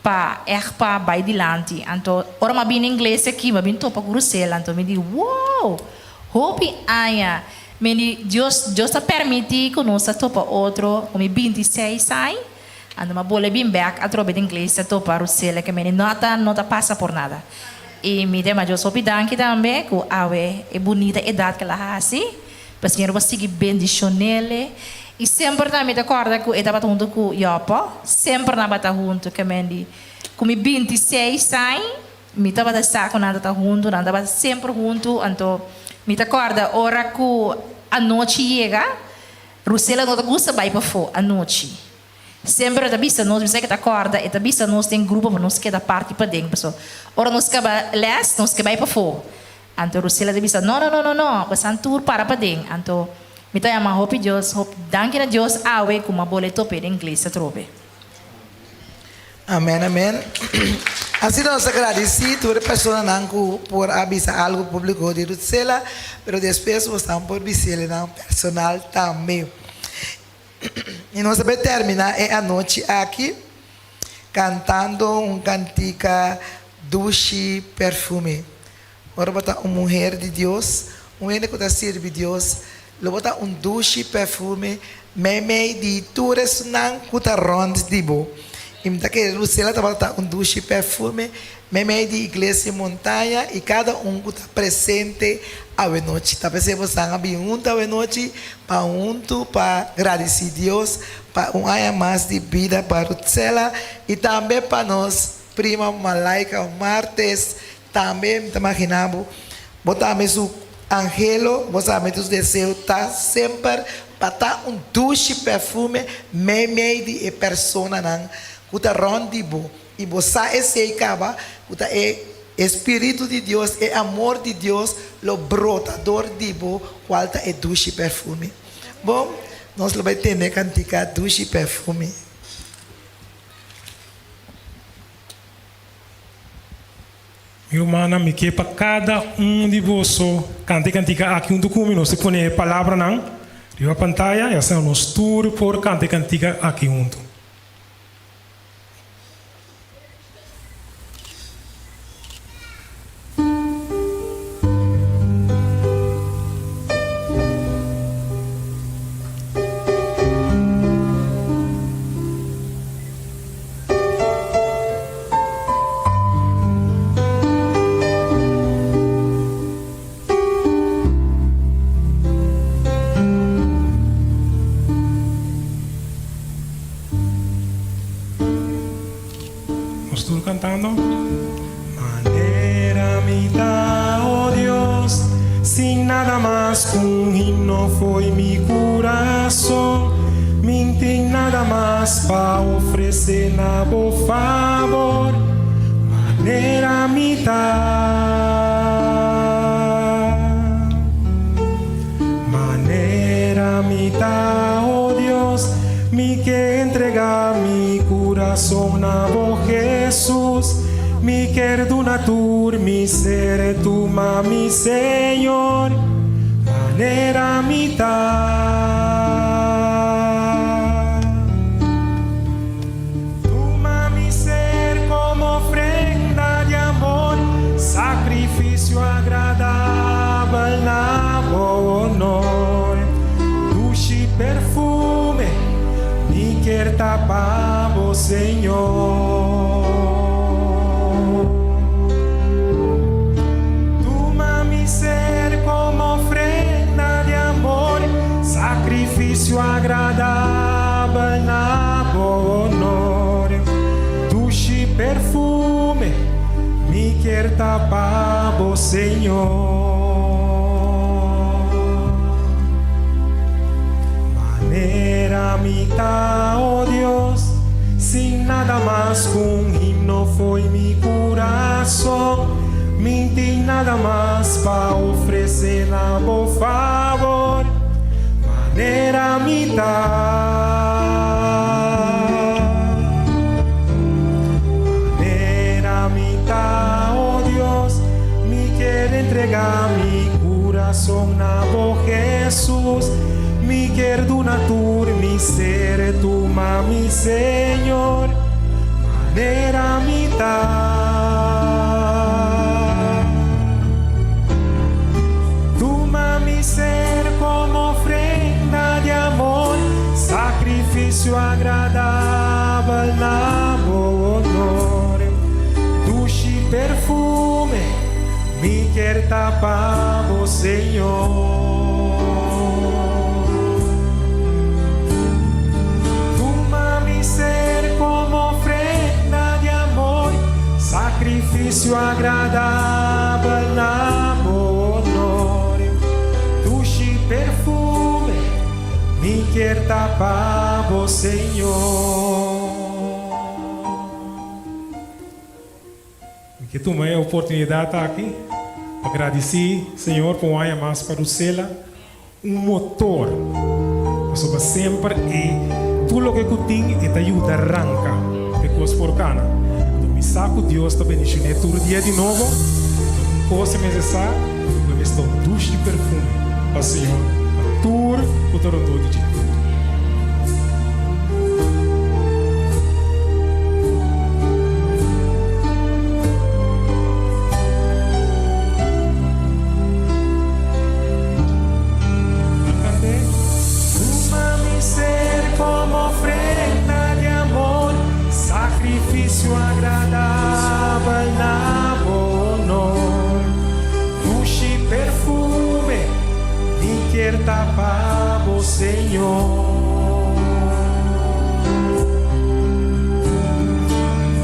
pa ègt pa bai dilanti. Anto ora mi a bini ingles aki, mi a bin topa ku Rusela, anto mi di, Wow! Hopi aña! Mi di, Dios, Dios ta permití ku nos ta topa otro ku mi bintiseis aña. Anto mi a bole bin bèk atrobe den iglesia topa Rusela, ke mi di no ta no ta pasa por nada. I mi ta yama Dios hopi danki tambe ku awe e bunita edat ku el a hasi. Pa Señor bo sigui bendishon'ele. I semper nan mi ta kòrda ku e tabata huntu ku Jopo. Semper nan bata huntu. Ke men di ku mi bintiseis añ mi tabata sa ku nan tabata huntu. Nan tabata semper huntu. Anto mi ta kòrda ora ku anochi yega, Rusela no ta gusta bai pafó anochi. Semper e ta bisa nos, mi sa ke ta kòrda, e ta bisa nos den grupo pa nos keda parti paden. Pasobra ora nos kaba lès nos ke bai pafó. Anto Rusela ta bisa, No, no, no, no, no, bosan tur para paden. Anto mi ta yama hopi Dios, hopi danki na Dios awe ku m'a bole tope den iglesia atrobe. Amen, amen. Asina nos ta gradisí tur e personanan ku por a bisa algu públiko di Rutsela, pero despues bosnan por bis'el nan personal tambe. I nos ta bai terminá e anochi aki kantando un kantika Dushi Perfume. Ora bo ta un muher di Dios, un hende ku ta sirbi Dios, lo bo ta un dushi perfume meimei di tur esunnan ku ta rònt di bo. I mi ta kere Lucela tabata ta un dushi perfume meimei di Iglesia Montaña i kada un ku ta presente awenochi. Ta p'esei bosan a bin huntu awenochi pa huntu pa gradisí Dios pa un aña mas di bida pa Ruthsela i tambe pa nos prima Malaika Martes. Tambe mi ta maginá bo, bo tambe su anhelo, bo tambe su deseo ta semper pa ta un dushi perfume meimei di e personanan ku ta rònt di bo. I bo sa esei kaba ku ta e e Spiritu di Dios, e amor di Dios lo brota dor di bo kual ta e dushi perfume. Bon, nos lo bai tende e kantika Dushi Perfume. Mi rumannan, mi ke pa kada un di boso kanta e kantika aki huntu ku mi. Nos ta pone e palabranan riba pantaya i asina nos tur por kanta e kantika aki huntu. Nos tur cantando. Manera mi ta, oh Dios, sin nada mas cu un himno fo'i mi curason. Mi n'tin nada mas pa ofrece na bo fabor. Manera mi ta. Manera mi ta, oh Dios, mi ke entrega mi curason na bo Jesus. Mi ker duna tur mi ser, tuma mi Señor, manera mi ta. Tuma mi ser. bo honor. Dushi perfume mi kier ta pa bo, Señor. Tuma mi ser como ofrenda di amor, sacrificio agradabel na bo honor. Dushi perfume mi kier ta pa bo, Señor. Manera mi ta, oh Dios, sin nada mas ku un himno fo'i mi kurason. Mi n'tin nada mas pa ofresé na bo fabor, manera mi ta. Manera mi ta, oh Dios, mi kier entregá mi kurason na bo, Hesus. Mi kier duna tur mi ser, tuma mi, Señor, manera mi ta. Tuma mi ser como ofrenda di amor, sacrificio agradabel na bo honor. Dushi perfume mi kier ta pa bo, Señor. Tuma mi ser como ofrenda di amor, sacrificio agradabel na bo honor. Dushi perfume mi kier ta pa bo, Señor. Mi ke tuma e oportunidat aki pa gradisí Señor pa un aña mas pa Rusela, un motor, pasobra semper e tur loke ku tin e ta yuda ranka pa e kos por kana. Anto mi sa ku Dios ta bendishoné tur dia di nobo, anto un kos e mester sa ku e mester ta un dushi di perfume pa Señor pa tur ku ta rondó di dje. Tuma mi ser como ofrenda di amor, sacrificio agradabel na bo honor. Dushi perfume mi kier ta pa bo, Señor.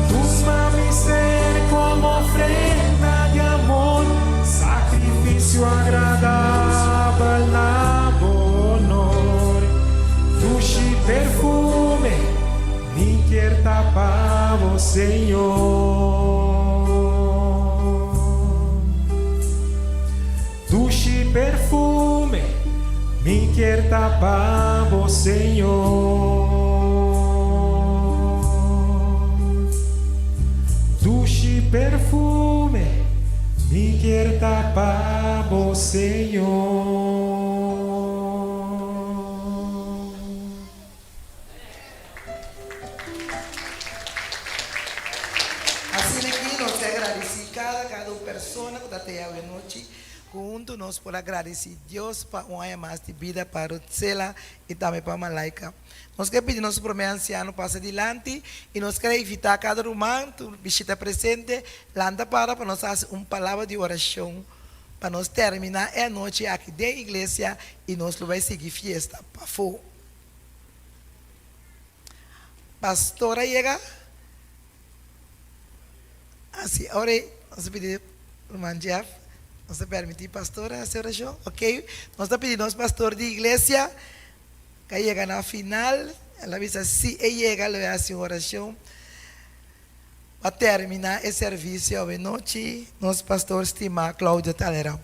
Tuma mi ser como ofrenda di amor, sacrificio agradabel na bo honor. Dushi perfume mi kier ta pa bo, Señor. Dushi perfume mi kier ta pa bo, Señor. Dushi perfume mi kier ta pa bo, Señor. Asina aki nos ta agradeci cada cada un persona cu ta te awe nochi cu hunto nos por a gradici Dios pa un aña mas di bida pa Ruthsela y tambe pa Malaika. Nos ke pidi nos prome anciano pasa dilanti y nos kere invita cada ruman tur bishita presente lanta para pa nos haci un palabra di oracion pa nos termina e anochi aki den iglesia y nos lo bay sigui fiesta pafo. Pastor a yega. Asi, ora nos ta pidi ruman Jeff, nos ta permiti pastor a hasi orashon. Ok, nos ta pidi nos pastor di iglesia ku a yega na final, el a bisa si e yega lo e hasi un orashon pa termina e servisio awenochi, nos pastor stima Claudio Talleyrand.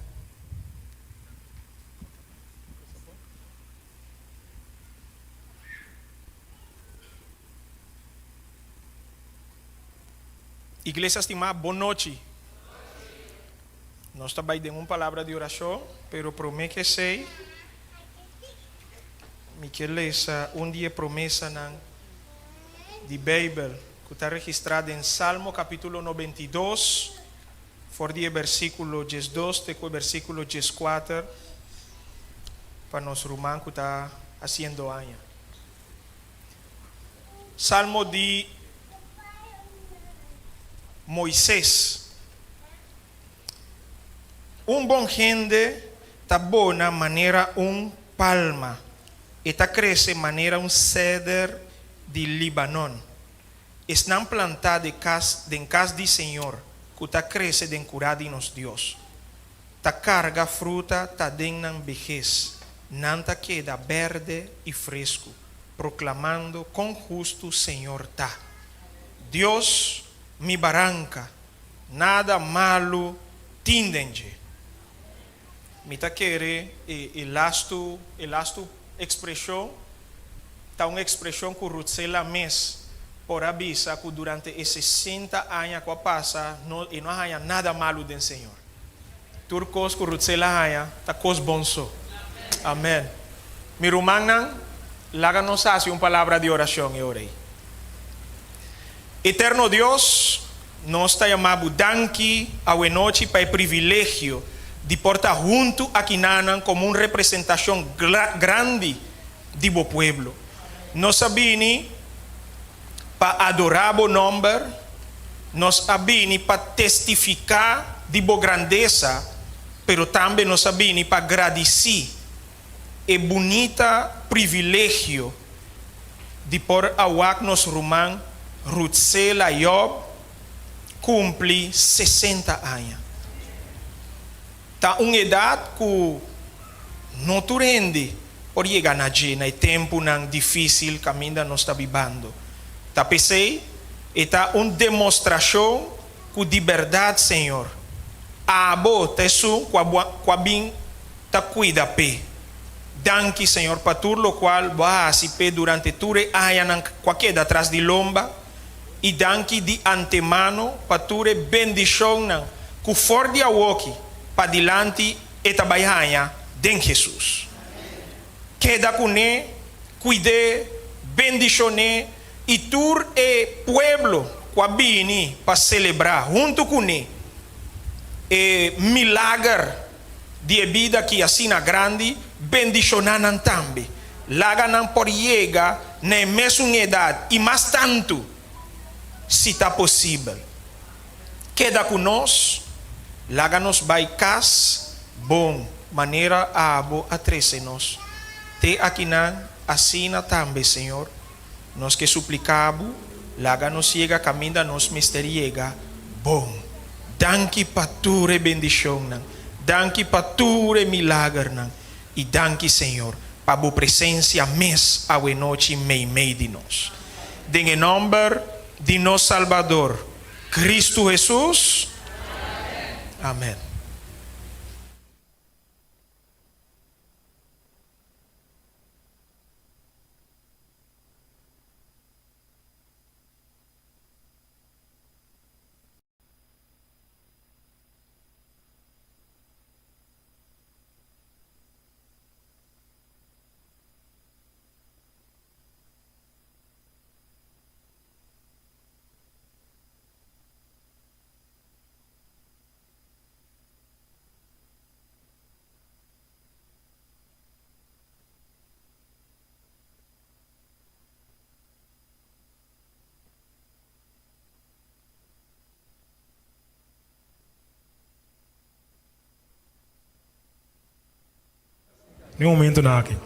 Iglesia stimá, bon nochi. Nos ta bai den un palabra di orashon, pero promé ku esei, mi ke lesa un di e promesanan di Beibel ku ta registrá den Salmo kapítulo 92, for di e versíkulo 12 te ku e versíkulo 14. pa nos ruman ku ta hasiendo aña. Salmo di Moises. Un bon hende ta bona manera un palma, e ta krese manera un seder di Libanon. Esnan plantá de kas den kas di Señor, ku ta krese den kurá di nos Dios, ta karga fruta ta den nan behes, nan ta keda bèrdè i fresku, proklamando kon hustu Señor ta. Dios, mi baranka, nada malu tin den dje. Mi ta kere e e lastu e lastu ekspreshon ta un ekspreshon ku Ruthsela mes por a bisa ku durante e 60 aña ku a pasa no e no a haña nada malu den Señor. Tur kos ku Ruthsela haña ta kos bon so. Amen. Mi rumannan, laga nos hasi un palabra di orashon e ora ei. Eterno Dios, nos ta yama Bo danki awenochi pa e privilegio di por ta huntu akinanan komo un representashon grandi di Bo pueblo. Nos a bini pa adorá Bo nòmber, nos a bini pa testifiká di Bo grandesa, pero tambe nos a bini pa gradisí e bunita privilegio di por a wak nos ruman Ruthsela Job kumpli 60 aña. Ta un edat ku no tur hende por yega na dje na e tempunan difísil kaminda nos ta bibando. Ta p'esei e ta un demostrashon ku di bèrdat Señor, abo ta esun ku a bin ta kuida p'e. Danki, Señor, pa tur lokual Bo a hasi p'e durante tur e añanan ku a keda tras di lomba, i danki di antemano pa tur e bendishonnan ku for di awoki padilanti e ta bai haña den Hesus. Keda kuné, kuid'é, bendishon'é i tur e pueblo ku a bini pa selebrá huntu kuné e milager di e bida ki asina grandi, bendishoná nan tambe. Laga nan por yega na e mesun edat i mas tantu, si ta posibel. Keda ku nos, laga nos bai kas bon manera abo a trese nos te akinan, asina tambe, Señor, nos ke supliká bo, laga nos yega kaminda nos mester yega bon. Danki pa tur e bendishonnan, danki pa tur e milagernan, i danki, Señor, pa bo presensia mes awenochi meimei di nos. Den e nòmber di nos Salbador, Kristu Hesus. Amèn. Ni un momentonan aki.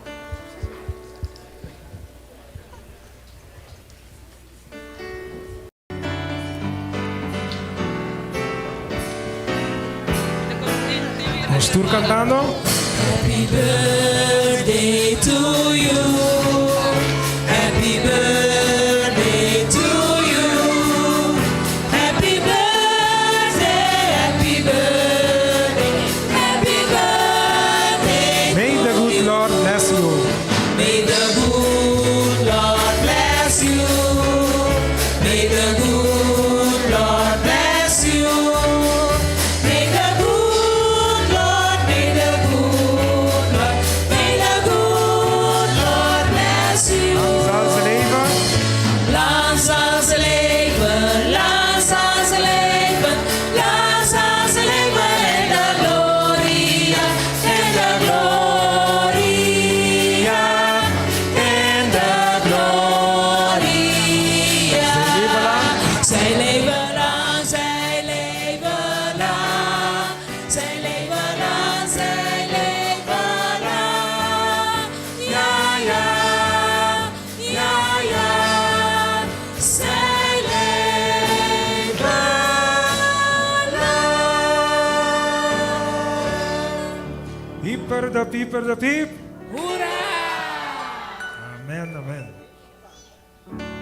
Nos tur cantando. Happy birthday to you. Happy birthday to you. Happy birthday, happy birthday, happy birthday. May the good Lord bless you. May the good Lord bless you. May the good Lord bless you. May the good Lord, may the good Lord, may the good Lord. Piper da piper da pip. Hurra! Amen, amen.